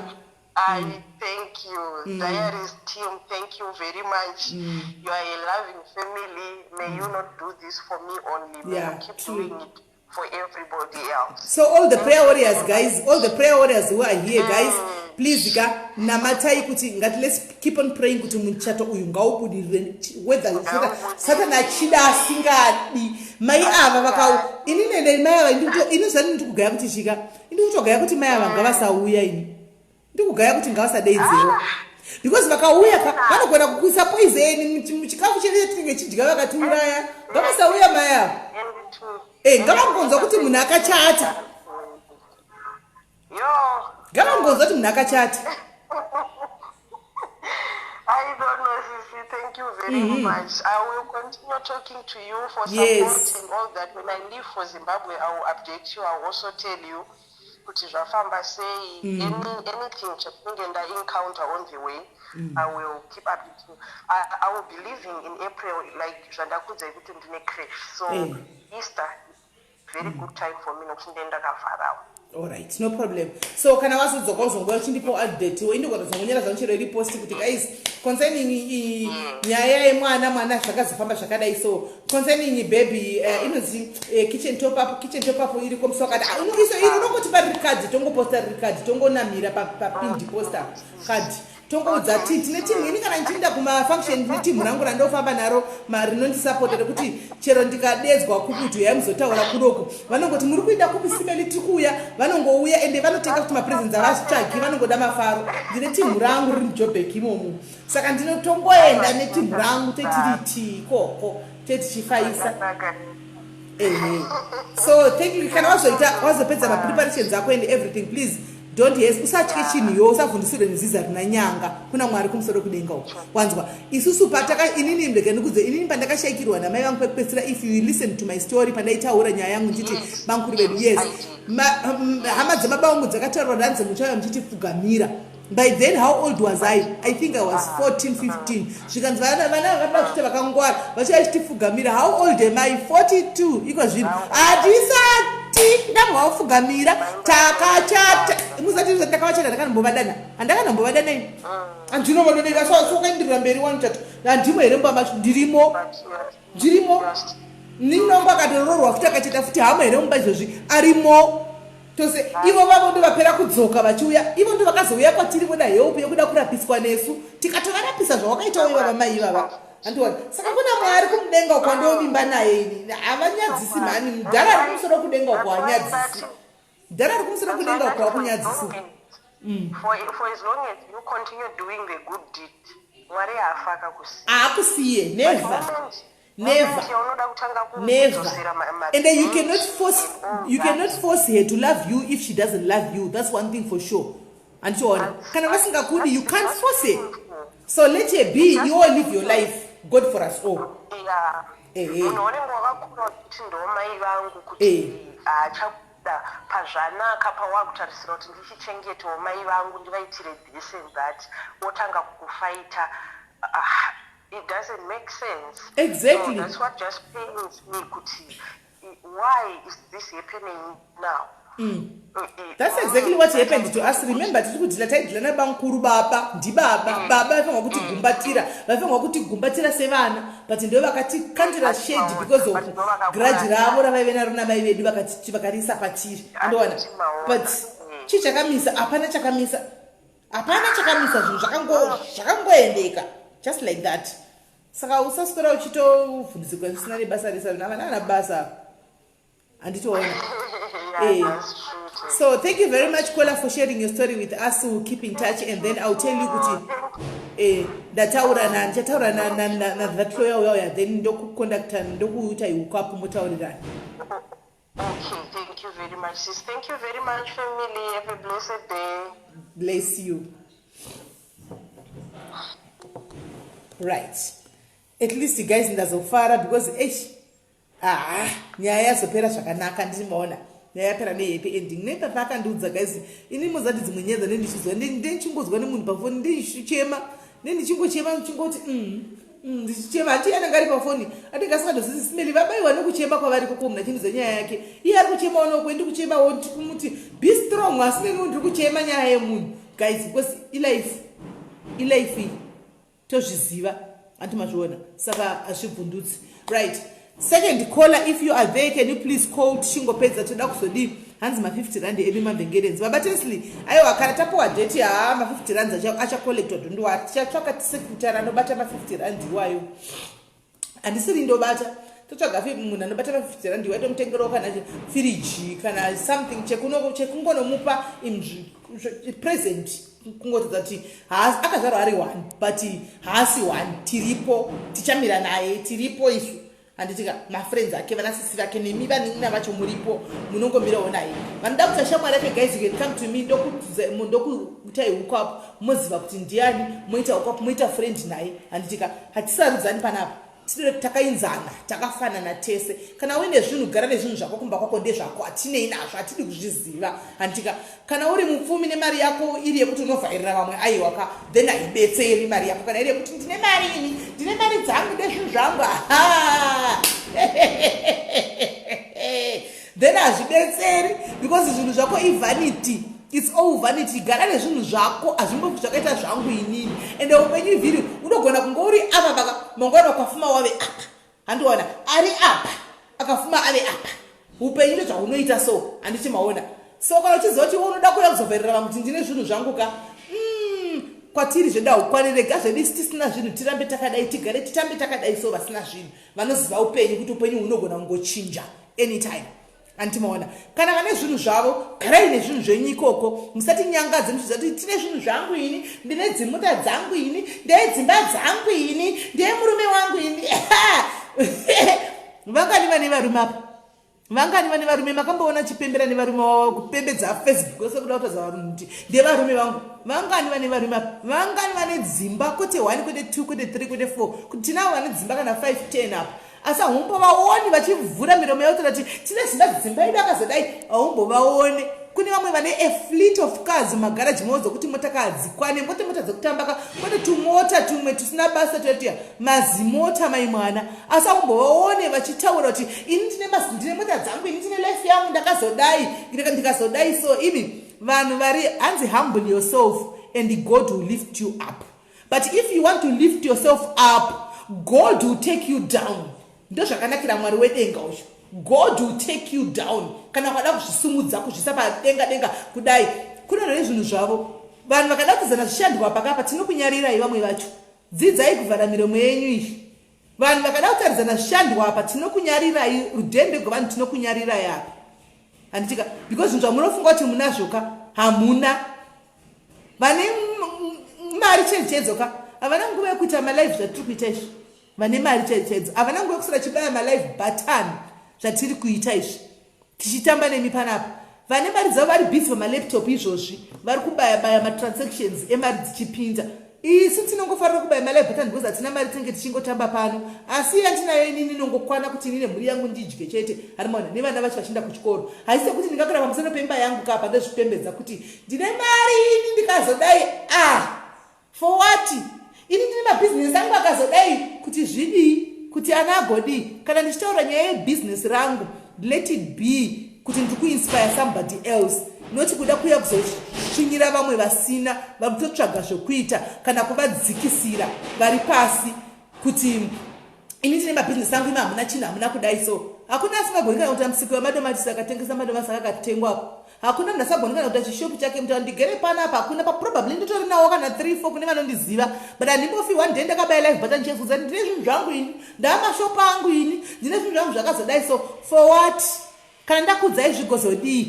I thank you, Diaries team. Thank you very much. You are a loving family. May you not do this for me only. May Yeah, you keep true. doing it for everybody else. So all the prayer warriors, guys, all the prayer warriors who are here, guys, please ka, namatai kuti ngati let's keep on praying kuti muchato uyu ngaubudirire, whether Satani achida asingadi. Mai ava vaka ini nende mai ava, ini zvani ndikugaya kuti chika, ini kutogaya kuti mai ava ngavasauya. Ini ndikugaya kuti ngavasadeidzewa because vakauya ka, vanogona kukuisa poison muchikafu chedu tinenge chidya, vakatiuraya. Ngavasauya mai ava. And to Ngavangonzwa kuti munhu akachata. Yo, Ngavangonzwa kuti munhu akachata. I don't know, Sisi. Thank you very much. I will continue talking to you for support and all that. When I leave for Zimbabwe, I will update you. I will also tell you. Kuti zvafamba sei. Anything chatinenge ndaencounter on the way, I will keep updating. I will be leaving in April, like zvandakuudzai kuti ndine creche, so Easter, very good time for me, nokuti ndee ndakavharawo. Alright, no problem. So kana wazodzoka, uzonguva uchindipo update wo. Indogona kuzongonyora zvangu chero iri post kuti, "Guys, concerning nyaya yemwana, mwana zvakazofamba zvakadai." So concerning baby, inonzi kitchen top up, kitchen top up iriko musi wakati. Ah, iso iri unongoti pariri kadhi, tongoposta riri kadhi, tongonamira papindi poster card, tongoudza ti tine timu. Ini kana ndichienda kumafunction, ndine timu rangu randofamba naro rinondisapota, rekuti chero ndikadedzwa kupi kuti uyai muzotaura kunoku, vanongoti, "Muri kuenda kupi, Simeli? Tiri kuuya." Vanongouya, ende vanotenga kuti mapresents avazvitsvagi, vanongoda mafaro. Ndine timu rangu riri muJobek imomo, saka ndinotongoenda netimu rangu, tetiri ti ikoko, tetichifaisa. Ehe, so thank you. Kana wazoita, wazopedza mapreparations ako and everything, please don't yes, usatye chinhu iwo, usavhundisirwe neziza rina nyanga. Kuna Mwari kumusoro kudenga uko, wanzwa? Isusu pataka, inini ndege ndikudze, inini pandakashayikirwa namai vangu pekupedzisira, if you listen to my story pandaitaura nyaya yangu ndichiti bankuru vedu, yes, hama dzamababa vangu dzakataurwa, ndanzi muchauya muchitifughamira. By then, how old was I? I think I was 14, 15. Zvikanzi vana vana vanoda kuita vakangwara, vachiuya chitifughamira. How old am I? 42 iko zvino. Hatisati ndambovapfugamira. Takachata, musati ndakavachata, ndakanombovadana? Handakanombovadana ini, handinovadonera. Sokaenderera mberi wanochata, handimo here mumba macho? Ndirimo, ndirimo. Ninongo akatororwa futi, akachata futi, hamo here mumba izvozvi? Arimo tose. Ivo vavo ndo vapera kudzoka vachiuya, ivo ndo vakazouya kwatiri voda help yekuda kurapiswa nesu, tikatovarapisa zvawakaitawo ivava mai ivava, handiona? Saka kuna Mwari kumudenga uko wandovimba naye ini, havanyadzisi mhani. Mudhara ari kumusoro kudenga uko hanyadzisi, mudhara ari kumusoro kudenga uko hakunyadzisi. For as long as you continue doing the good deed, Mwari haafa akakusiya. Haakusiye, never, never. Yaunoda kutanga Never. kudzosera And then you cannot force her to love you if she doesn't love you. That's one thing for sure, handichiona? Kana vasingakudi, you can't force her, so let her be. You all live your life. God for us all. Ehe. Munhu unenge wakakura kuti ndomai vangu, kuti haachakuda pazvanaka, pawakutarisira kuti ndichichengetawo mai vangu, ndivaitire this and that, wotanga kukufaita. Ah, it doesn't make sense. So that's what just pains me, kuti why is this happening now? That's exactly what happened to us. Remember, tiri kudhila, taidhila nabankuru. Baba ndibaba, baba vaifanirwa kutigumbatira, vaifanirwa kutigumbatira sevana, but ndo vakatikandira shade because of grudge ravo ravaive naro namai vedu, vakariisa patiri, andowana? But chii chakamisa? Hapana chakamisa, hapana chakamisa. Zvinhu zvakangoendeka just like that. Saka usaswera uchitovhundudzirwa zvisina nebasa rese. Havana ana basa, handitoona? Yeah, that's true too. So thank you very much, Kola, for sharing your story with us. We'll keep in touch and then I'll tell you kuti ndataura na ndichataura na na na na that lawyer uya uya, then ndokucontacta, ndokuita hookup, motaurirana. Okay, thank you very much, sis. Thank you very much, family. Have a blessed day. Bless you. Right, at least, guys, ndazofara because eish, ah, nyaya yazopera zvakanaka. Ndichimaona nyaya yapera nehappy ending nepapa akandiudza. Guys, ini mozati dzimwe nyaya dzanendichizwa, ndichingonzwa nemunhu pafoni, ndichichema, nendichingochema, ndichingoti ndichichema. Hati anenge ari pafoni, anenge asingatozisi Simeli vabayiwa nekuchema kwavari koko. Munhu achindiudza nyaya yake, iye ari kuchemawo nokwe, ndi kuchemawo, ndikumuti be strong, asi neniwo ndiri kuchema nyaya yemunhu, guys, because ilife, ilife iyi tozviziva, anti mazviona? Saka hazvibvundutsi. Right, second caller, if you are there, can you please call? Tichingopedza, toda kuzodii? Hanzi ma50 rand edu mavhengerenzi, baba Tesly. Aiwa, kana tapiwa date, haa, ma50 rands achacollectwa, don't worry. Tichatsvaka secretary anobata ma50 rand iwayo. Handisiri ndobata, totsvaga munhu anobata ma50 rand iwayo, tomutengerawo kana firiji kana something chekungonomupa present, kungotidza kuti akazvarwa ari one, but haasi one. Tiripo, tichamira naye, tiripo isu, handitika? Mafriends ake, vanasisi vake, nemi vanin'ina vacho muripo, munongomirawo naye. Vanoda kuita shamwari yake, guys, you can come to me, ndokuitai hookup, moziva kuti ndiani, moita hookup, moita friend naye, handitika? Hatisarudzani panapa. Takainzana, takafanana tese. Kana uine zvinhu, gara nezvinhu zvako kumba kwako, ndezvako, hatinei nazvo, hatidi kuzviziva, handika? Kana uri mupfumi nemari yako iri yekuti unovhairira vamwe, aiwaka, then haibetseri mari yako. Kana iri yekuti ndine mari ini, ndine mari dzangu, ndezvinhu zvangu, aha, then hazvibetseri because zvinhu zvako ivanity. It's all vanity. Gara nezvinhu zvako, hazvimbofi zvakaita zvangu inini. Ende upenyu ivhiri, unogona kunge uri apa baka mangwana ukafuma wave apa, handiona ari apa akafuma ave apa. Upenyu ndozvahunoita. So handiti maona? So kana uchiziva kuti unoda kuuya kuzovhairira vamwe kuti ndine zvinhu zvangu ka, kwatiri zvedu haukwani. Rega zvedu isi tisina zvinhu tirambe takadai, tigare titambe takadai. So vasina zvinhu vanoziva upenyu, kuti upenyu hunogona kungochinja anytime, andimaona? Kana vane zvinhu zvavo, garai nezvinhu zvenyu ikoko, musati nyangadze muchiziva kuti tine zvinhu zvangu ini, ndine dzimota dzangu ini, ndee dzimba dzangu ini, ndee murume wangu ini. Vangani vane varume apa? Vangani vane varume? Makamboona chipembera nevarume vavo kupembedza Facebook ose, kuda kutaudza vanhu kuti ndevarume vangu? Vangani vane varume apa? Vangani vane dzimba, kwete 1, kwete 2, kwete 3, kwete 4, kuti tinavo vane dzimba kana 5, 10 apa, asi haumbovaoni vachivhura miromo yavo kuti tine dzimba, dzimba yedu akazodai? Haumbovaone. Kune vamwe vane a fleet of cars mumagaraji mavo dzokuti mota kadzikwane, kwete mota dzekutamba ka, kwete tumota tumwe tusina basa tuya, mazimota mai mwana, asi haumbovaone vachitaura kuti ini ndine mota dzangu ini, ndine life yangu, ndakazodai, ndikazodai. So imi vanhu vari hanzi humble yourself and God will lift you up, but if you want to lift yourself up, God will take you down. Ndozvakanakira Mwari wedenga uyu. God will take you down kana ukada kuzvisumudza, kuzvisa padenga denga kudai. Kune zvinhu zvavo vanhu vakada kutizana zvishandwa pakapa, tinokunyarirai. Vamwe vacho dzidzai kuvhara miromo yenyu iyi. Vanhu vakada kutaridzana zvishandwa apa, tinokunyarirai. Rudhende gwevanhu, tinokunyarirai apa, handitika? Because zvinhu zvamunofunga kuti munazvoka, hamuna. Vane mari chaidzo chaidzo ka havana nguva yekuita malive zvatiri kuita izvi. Vane mari chaidzo chaidzo havana nguva yekusara chibaya malive button zvatiri kuita izvi, tichitamba nemi panapa. Vane mari dzavo vari busy pamalaptop izvozvi, vari kubaya baya matransactions emari dzichipinda. Isu tinongofarira kubaya malive button because hatina mari, tinenge tichingotamba pano. Asi yandinayo inini inongokwana kuti ini nemhuri yangu ndidye chete, harimaona, nevana vacho vachienda kuchikoro. Haisi yekuti ndingagara pamusoro pemba yangu kapa ndozvipembedza kuti ndine mari ini, ndikazodai. Ah, for what? Ini ndine mabhizinesi angu akazodai, kuti zvidii? Kuti ana agodii? Kana ndichitaura nyaya yebhizinesi rangu, let it be kuti ndiri kuinspire somebody else, noti kuda kuuya kuzosvinyira vamwe vasina, vari kutotsvaga zvokuita, kana kuvadzikisira vari pasi kuti ini ndine mabhizinesi angu, imi hamuna chinhu, hamuna kudai. So hakuna asingagoni kana kuita musiki wemadomatisi akatengesa madomasi akatengwapo. Hakuna munhu asagoni kana kuita chishopu chake. Mutaura ndigere panapa, hakuna paprobably nditori nawo kana 3, 4 kune vanondiziva, but handimbofi one day ndakabaya live button chekudza ndine zvinhu zvangu ini, ndaamashopu angu ini, ndine zvinhu zvangu zvakazodai. So for what? Kana ndakuudzai zvigozodii?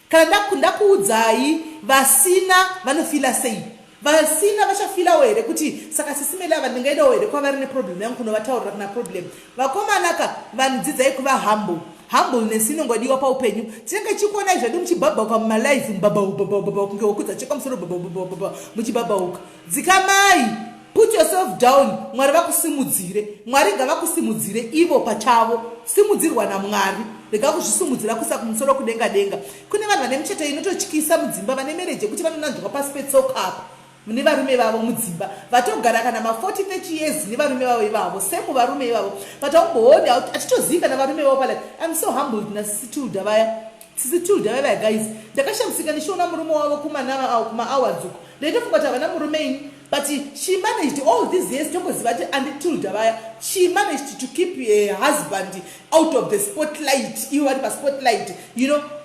Kana ndakuudzai, vasina vanofila sei? Vasina vachafilawo here kuti saka Sisi Melly ava ndingaidawo here kwavari neproblem yangu, kunovataurira kuna problem? Vakomanaka, vanhu dzidzai kuva humble. Humbleness inongodiwa paupenyu. Tinenge tichikuonai zvedu muchibhabhauka mumalive, mubhabhau kunge wokudza chekwa musoro, bhabhaubhabha, muchibhabhauka. Dzikamai, put yourself down, Mwari vakusimudzire. Mwari ngavakusimudzire ivo pachavo. Simudzirwa naMwari, rega kuzvisimudzira kuisa kumusoro kudenga denga. Kune vanhu vane micheto inototyisa mudzimba, vane marriage yekuti vanonanzvwa pasi petsoka apa nevarume vavo mudzimba, vatogara kana ma40, 30 years nevarume vavo ivavo, semu varume ivavo, but aumbooni, hatitozivi kana varume vavo pala. I'm so humbled naSisi Tilda vaya. Sisi Tilda vaya vaya, guys, ndakashamisika ndichiona murume wavo kumaawards uko. Ndaitofunga kuti havana murume ini, but she managed all these years. Tongoziva kuti Auntie Tilda vaya, she managed to keep her husband out of the spotlight, ivo vari paspotlight.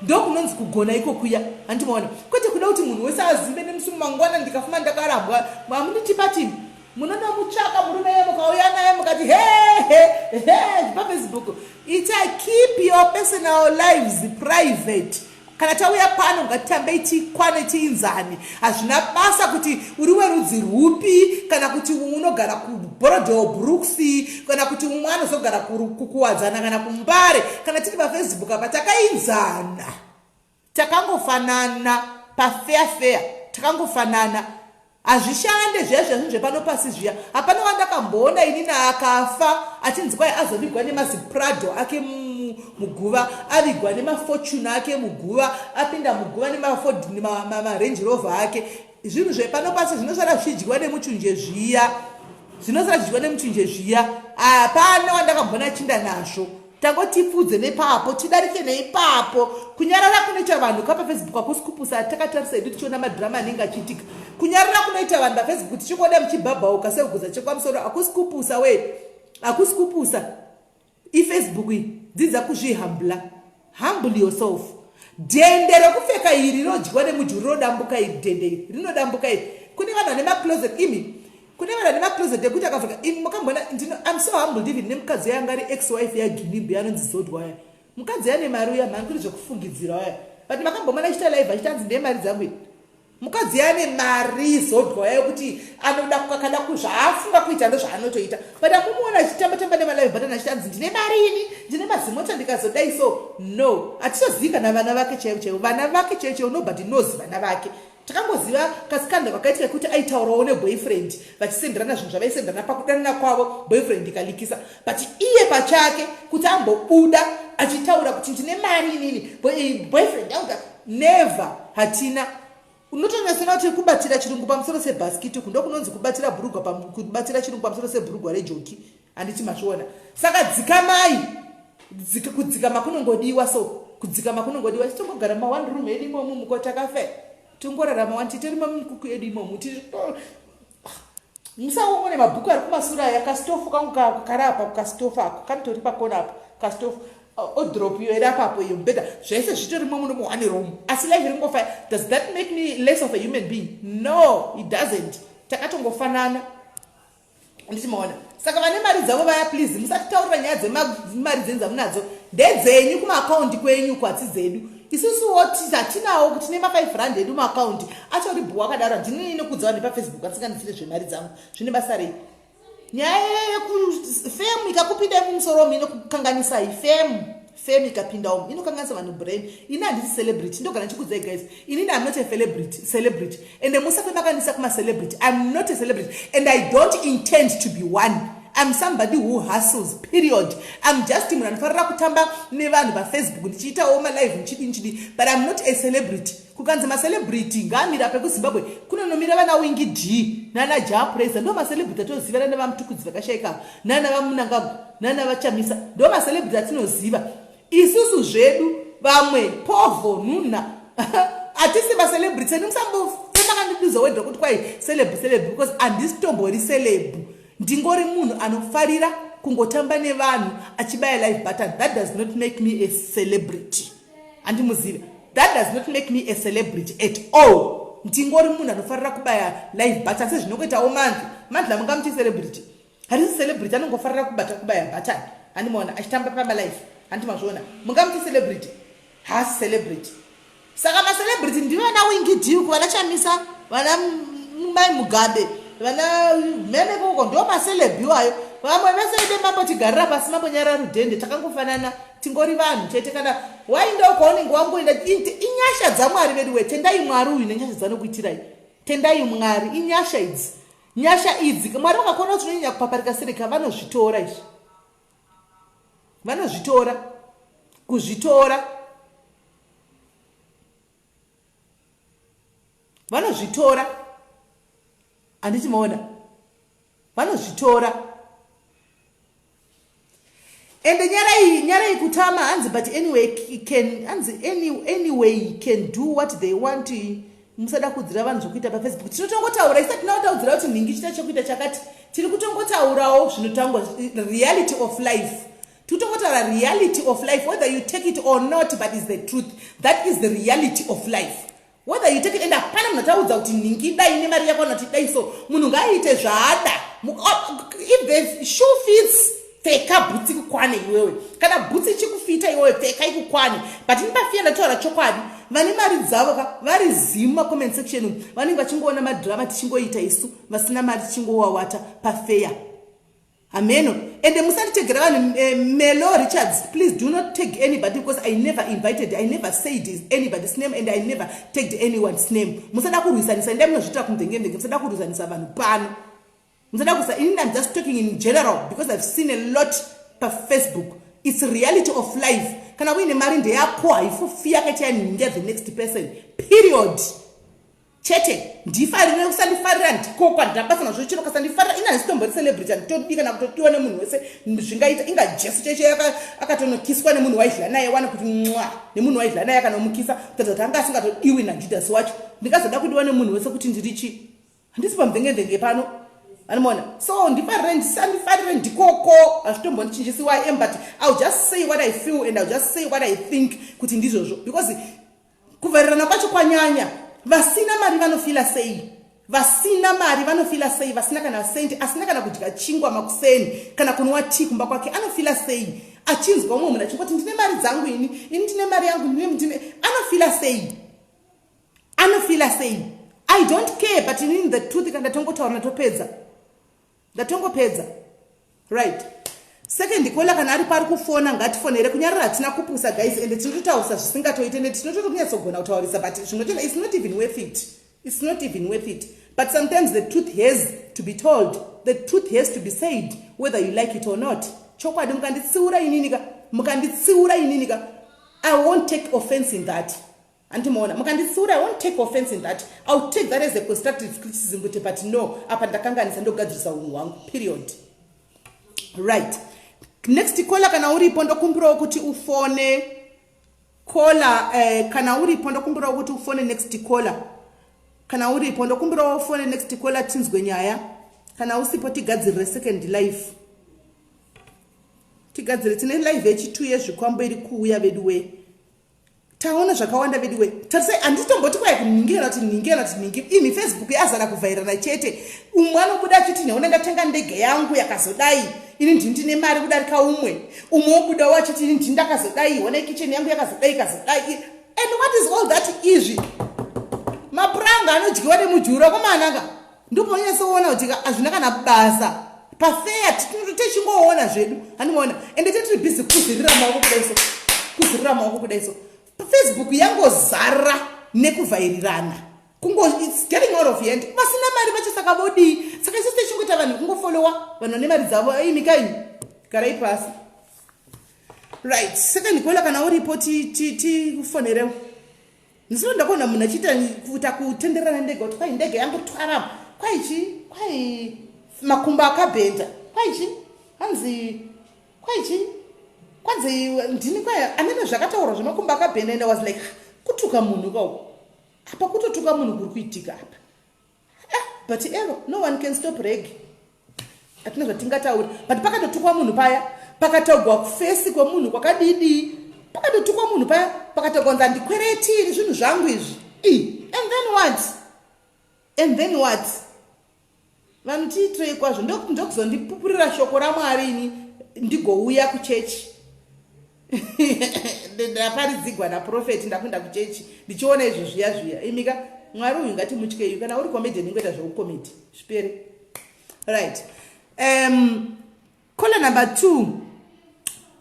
Ndokunonzi kugona ikokuya, handimaona? Kwete kuda kuti munhu wese azive. Nemusi mangwana ndikafuma ndakarambwa, hamunditipatini. Munonomutsvaka murume iye, mukauya naye mukati he he he paFacebook. Ita keep your personal lives private. Kana tauya pano, ngatitambei, tikwane, tiinzani. Hazvina basa kuti uri werudzi rwupi, kana kuti unogara kuBorrowdale Brooks, kana kuti umwe anozogara kuKuwadzana kana kuMbare. Kana tiri paFacebook apa, takainzana, takangofanana pafair fair, takangofanana. Hazvishande zviya zviya zvinhu zvepano pasi zviya. Hapana wandakamboona inini akafa achinzi kwai azovigwa nemaziprado ake muguva, avigwa nemafortune ake muguva, apinda muguva nemaford nemarange rover ake. Zvinhu zvepano pasi zvinosara zvichidyiwa nemuchunje zviya. Zvinosara zvichidyiwa nemuchunje zviya. Hapana wandakamboona achinda nazvo. Tangotipfudze nepapo tidarike neipapo. Kunyarara kunoita vanhu ka pafacebook hakusi kupusa takatarisa hedu tichiona madrama anenge achiitika. Kunyarara kunoita vanhu pafacebook tichingoda muchibhabhauka sekuguza chekwamusoro hakusi kupusa wee. Hakusi kupusa. Ifacebook iyi dzidza kuzvihambla. Humble yourself. Dhende rekupfeka iri rinodyiwa nemujuru rinodambuka iri dhende iri rinodambuka iri. Kune vanhu vane macloset imi kune vanhu vane macloset ekuti akapfeka imi makambona ndino I'm so humbled even nemukadzi uya anga ari ex wife yaGinimbi anonzi Zodwa uya. Mukadzi ane mari uya mhani kuri zvekufungidzira uya. But makambomona achita live achiti anzi ndeye mari dzangu ini. Mukadzi ane mari Zodwa yekuti anoda akada zvaafunga kuita ndozvaanotoita but amumuona achitamba tamba nemalive button achiti anzi ndine mari ini ndine mazimota ndikazodai so no hatitozivi kana vana vake chaivo chaivo vana vake chaivo chaivo nobody knows vana vake takangoziva kasikanda kakaitika kuti aitaurawo neboyfriend vachisenderana zvinhu zvavaisenderana pakudanana kwavo boyfriend ikalikisa but iye pachake kuti ambobuda achitaura kuti ndine mari inini boyfriend auda never hatina unotonyatsoona kuti kubatira chirungu pamusoro sebhasikiti uku ndokunonzi kubatira bhurugwa kubatira chirungu pamusoro sebhurugwa rejoki handiti mazviona saka dzikamai kudzikama kunongodiwa so kudzikama kunongodiwa titongogara ma one room edu imomo muko takafe tongorarama wani titori mamikuku edu imomo musaongone mabhuku ari kumasure aya kasitofu kangu kari apa kasitofu ako kanotori pakona apo kasitofu odrop iyo iri apapo iyo mubhedha zvese zvitorimo muno muone room asi life ringofaya does that make me less of a human being no it doesn't takatongofanana handiti maona saka vane mari dzavo vaya please musatitaurira nyaya dzemari dzenyu dzamunadzo ndedzenyu kumaakaundi kwenyu kwatsi dzedu isusuwo hatinawo kuti tine ma5 rand edu maakaundi atori bhuwa akadaro handinini nokudza vanhu pafacebook asinganisire zvemari dzangu zvine basa rei nyaya yekufemu ikakupinda mumusoro umu inokukanganisai femu fame ikapinda umu inokanganisa vanhu brain ini handisi celebrity ndogara ndichikudzai guys inini im not a celebrity celebrity and musafe makanisa kumacelebrity im not a celebrity and i don't intend to be one im somebody who hustles period im just munhu anofarira kutamba nevanhu pafacebook ndichiitawo malive ndichidi ndichidi but im not a celebrity kukanzi macelebrity ngaamira pekuzimbabwe kunonomira vana wingi d nana japresa ndo macelebrity atinoziva nana vamutukudzi vakashaika nana vamunangagwa nana vachamisa ndo macelebrity atinoziva isusu zvedu vamwe povho nuna hatisi macelebrity eni musambofe makandiduza wedha kuti kwai celeb celeb because handisitombori celeb ndingori munhu anofarira kungotamba nevanhu achibaya live button that does not make me a celebrity handimuzive that does not make me a celebrity at all ndingori munhu anofarira kubaya live button sezvinongoitawo mandla mandla mungamuti celebrity harisi celebrity anongofarira kubata kubaya button handimaona achitamba pamalife handi mazviona mungamuti celebrity haasi celebrity saka macelebrity ndivana wingi d vana chamisa vana mai mugabe vana mene koko ndo maceleb iwayo vamwe vese ide mambotigarira pasi mambonyarara rudhende takangofanana tingori vanhu chete kana waindawo kwaunenge wangoenda inyasha dzamwari vedu we tendai mwari uyu nenyasha dzanokuitirai tendai mwari inyasha idzi nyasha idzi mwari vakakona kuti unonyanya kupaparika sereka vanozvitora izvi vanozvitora kuzvitora vanozvitora handiti maona vanozvitora ende nyarai nyarai kutama hanzi but anyway can hanzi any, anyway can do what they want musada kuudzira vanhu zvokuita pafacebook tinotongotaura isati tinaotaudzira kuti nhingi chita chekuita chakati tiri kutongotaurawo zvinotangwa reality of life tikutongotaura reality of life whether you take it or not but is the truth that is the reality of life whether you take it and hapana munhu ataudza kuti nhingi dai nemari yako anoti dai so munhu ngaaite zvaada if the shoe fits pfeka bhutsi kukwane iwewe kana bhutsi ichikufita iwewe pfeka ikukwane but ini pafiya ndataura chokwadi vane mari dzavo ka vari zimu macomment section umu vanenge vachingoona madrama tichingoita isu vasina mari tichingowawata pafeya hameno. Ende musanditegera vanhu, Melo Richards, please do not tag anybody, because I never invited, I never said anybody's name and I never tagged anyone's name. Musada kurwisanisa, endai munozviitira kumudhengemudhenge. Musada kurwisanisa vanhu pano, musada kusa. Inini I'm just talking in general because I've seen a lot paFacebook. It's reality of life. Kana uine mari, ndeyako, haifofi yakaita yanhinge the next person, period. Chete ndifarire, kusandifarira ndikoko, handina basa nazvo. Chero kasandifarira, ina handisitombori celebrity, handitodi kana kutodiwa nemunhu wese. Zvingaita inga Jesu cheche akatonokiswa nemunhu waidya naye, wana kuti mwa nemunhu waidya naye akanomukisa, kutaridza kuti anga asingatodiwi naJudhasi wacho. Ndingazoda kudiwa nemunhu wese kuti ndiri chi? Handisi pamudhengendhenge pano, anomaona. So ndifarire, ndisandifarire, ndikoko, hazvitombondichinjisi who I am, but I'll just say what I feel and I'll just say what I think kuti ndizvozvo, because kuvharirana kwacho kwanyanya. Vasina mari vanofila sei? Vasina mari vanofila sei? Vasina kana sendi, asina kana kudya chingwa makuseni kana kunwa tii kumba kwake, anofila sei achinzwa umwe munhu achingoti, "Ndine mari dzangu ini, ini ndine mari yangu, ndine"? Anofila sei? Anofila sei? I don't care, but inini the truth kana ndatongotaura, ndatopedza, ndatongopedza. Right, second caller kana ari pari kufona, ngatifonere. Kunyarara hatina kupusa, guys, ende tinototaurisa zvisingatoite, ende tinototi kunyatsogona kutaurisa, but zvinotoita, it's not even worth it, it's not even worth it. But sometimes the truth has to be told, the truth has to be said, whether you like it or not. Chokwadi, mukanditsiura ininika, mukanditsiura ininika, I won't take offense in that. Handimaona, mukanditsiura, I won't take offense in that. I'll take that as a constructive criticism kuti, but no, apa ndakanganisa, ndogadzirisa unhu hwangu, period. Right, next caller kana uripo, ndokumbirawo kuti ufone. Caller, kana uripo, ndokumbirawo kuti ufone. Next caller kana uripo, ndokumbirawo ufone. Next caller, tinzwe nyaya. Kana usipo, tigadzirire second live, tigadzire. Tine live yechi2 yezvikwambo iri kuuya. Vedu wee, taona zvakawanda, vedu wee. Tarisai, handitomboti kwai kunhingi kana kuti nhingi kana kuti nhingi. Imi, Facebook yazara kuvhairana chete. Umwe anobuda achiti, "Neona, ndatenga ndege yangu yakazodai, ini ndini ndine mari kudarika umwe." Umwe wobudawo achiti, "Ini ndini ndakazodai, ona kicheni yangu yakazodai, ikazodai." And what is all that? Izvi mapuranga anodyiwa nemujura komananga. Ndoponyatsoona kuti hazvina kana basa. Pafeya techingoona zvedu, handimaona. Ende tetiri busy kuzirira maoko kudai so, kuzirira maoko kudai so. Facebook yangozara nekuvhairirana, kungo it's getting out of hand. Vasina mari vacho saka vodii? Saka isusu techingoita vanhu kungofolowa vanhu vane mari dzavo. Imikai, garai pasi. Right, second caller kana uripo, tifonerewo. Ndisinoda kuona munhu achiita kuita kutenderana ndege kuti kwai ndege yangu twara, kwaichi, kwai makumbo akabhenda, kwaichi, hanzi kwaichi, kwanzi ndini, kwai amene zvakataurwa zvemakumbo akabhenda. And I was like, kutuka munhu kauko apa, kutotuka munhu kuri kuitika apa. Ah, but ero no one can stop reg, hatina zvatingatauri, but pakatotukwa munhu paya, pakataugwa kufesi kwemunhu kwakadidi, pakatotukwa munhu paya, pakataugwa nzi handikwereti zvinhu zvangu izvi. And then what? And then what? Vanhu tiitirei kwazvo. Ndokuzondipupurira shoko raMwari ini ndigouya kuchechi, ndaparidzigwa naprofeti, ndakuenda kuchechi ndichiona izvo zviya zviya. Imika, Mwari uyu ngatimutyei. Kana uri comedian, ingoita zveucomedy zvipere. Right, caller number 2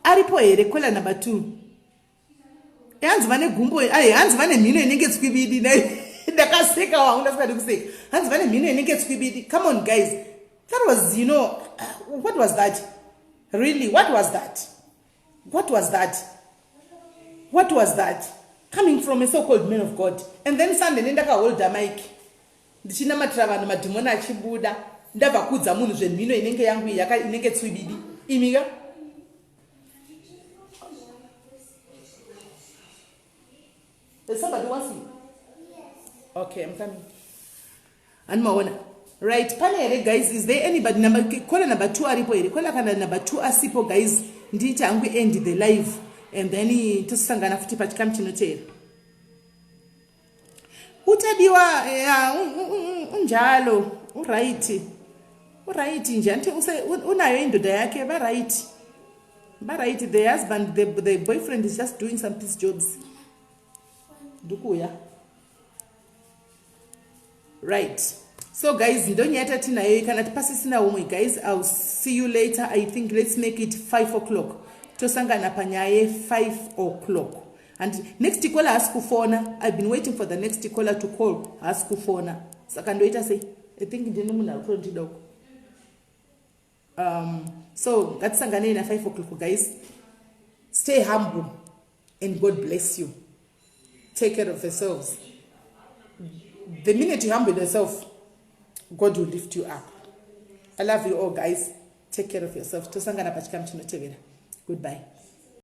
aripo here? Caller number 2. Hanzi vane gumbo, ai, hanzi vane mhino inenge tswibidi. Ndakaseka wangu, ndasingadi kuseka. Hanzi vane mhino inenge tswibidi. Come on, guys, that was, what was that really? What was that? What was that? What was that coming from a so-called man of God? And then Sunday nendakaholda mike ndichinamatira vanhu, madhimoni achibuda, ndabva kuudza munhu zvemhino inenge yangu iyi inenge tswibidi. Imika. There's somebody wants me? Okay, I'm coming. Animaona. Right, pane here, guys? Is there anybody? Number caller number 2 aripo here? Caller kana number 2 asipo, guys, ndiite hangu end the live and then tosangana futi pachikamu chinoteera. Utadiwa ya unjalo, uright, uright nje. Anti unayo indoda yakhe, ba-right, ba-right. The husband, the boyfriend is just doing some piece jobs. Ndikuya. Right, So guys, ndonyaya tatinayo. Kana pasisina umwe, guys, I'll see you later. I think let's make it 5 o'clock. Tosangana panyaya ye5 o'clock. And next caller haasi kufona. I've been waiting for the next caller to call. Haasi kufona, saka ndoita sei? I think ndine munhu ari kutondida uko. So ngatisanganei na5 o'clock, guys. Stay humble and God bless you. Take care of yourselves. The minute you humble yourself, God will lift you up. I love you all, guys. Take care of yourself. Tosangana pachikamu chinotevera. Goodbye.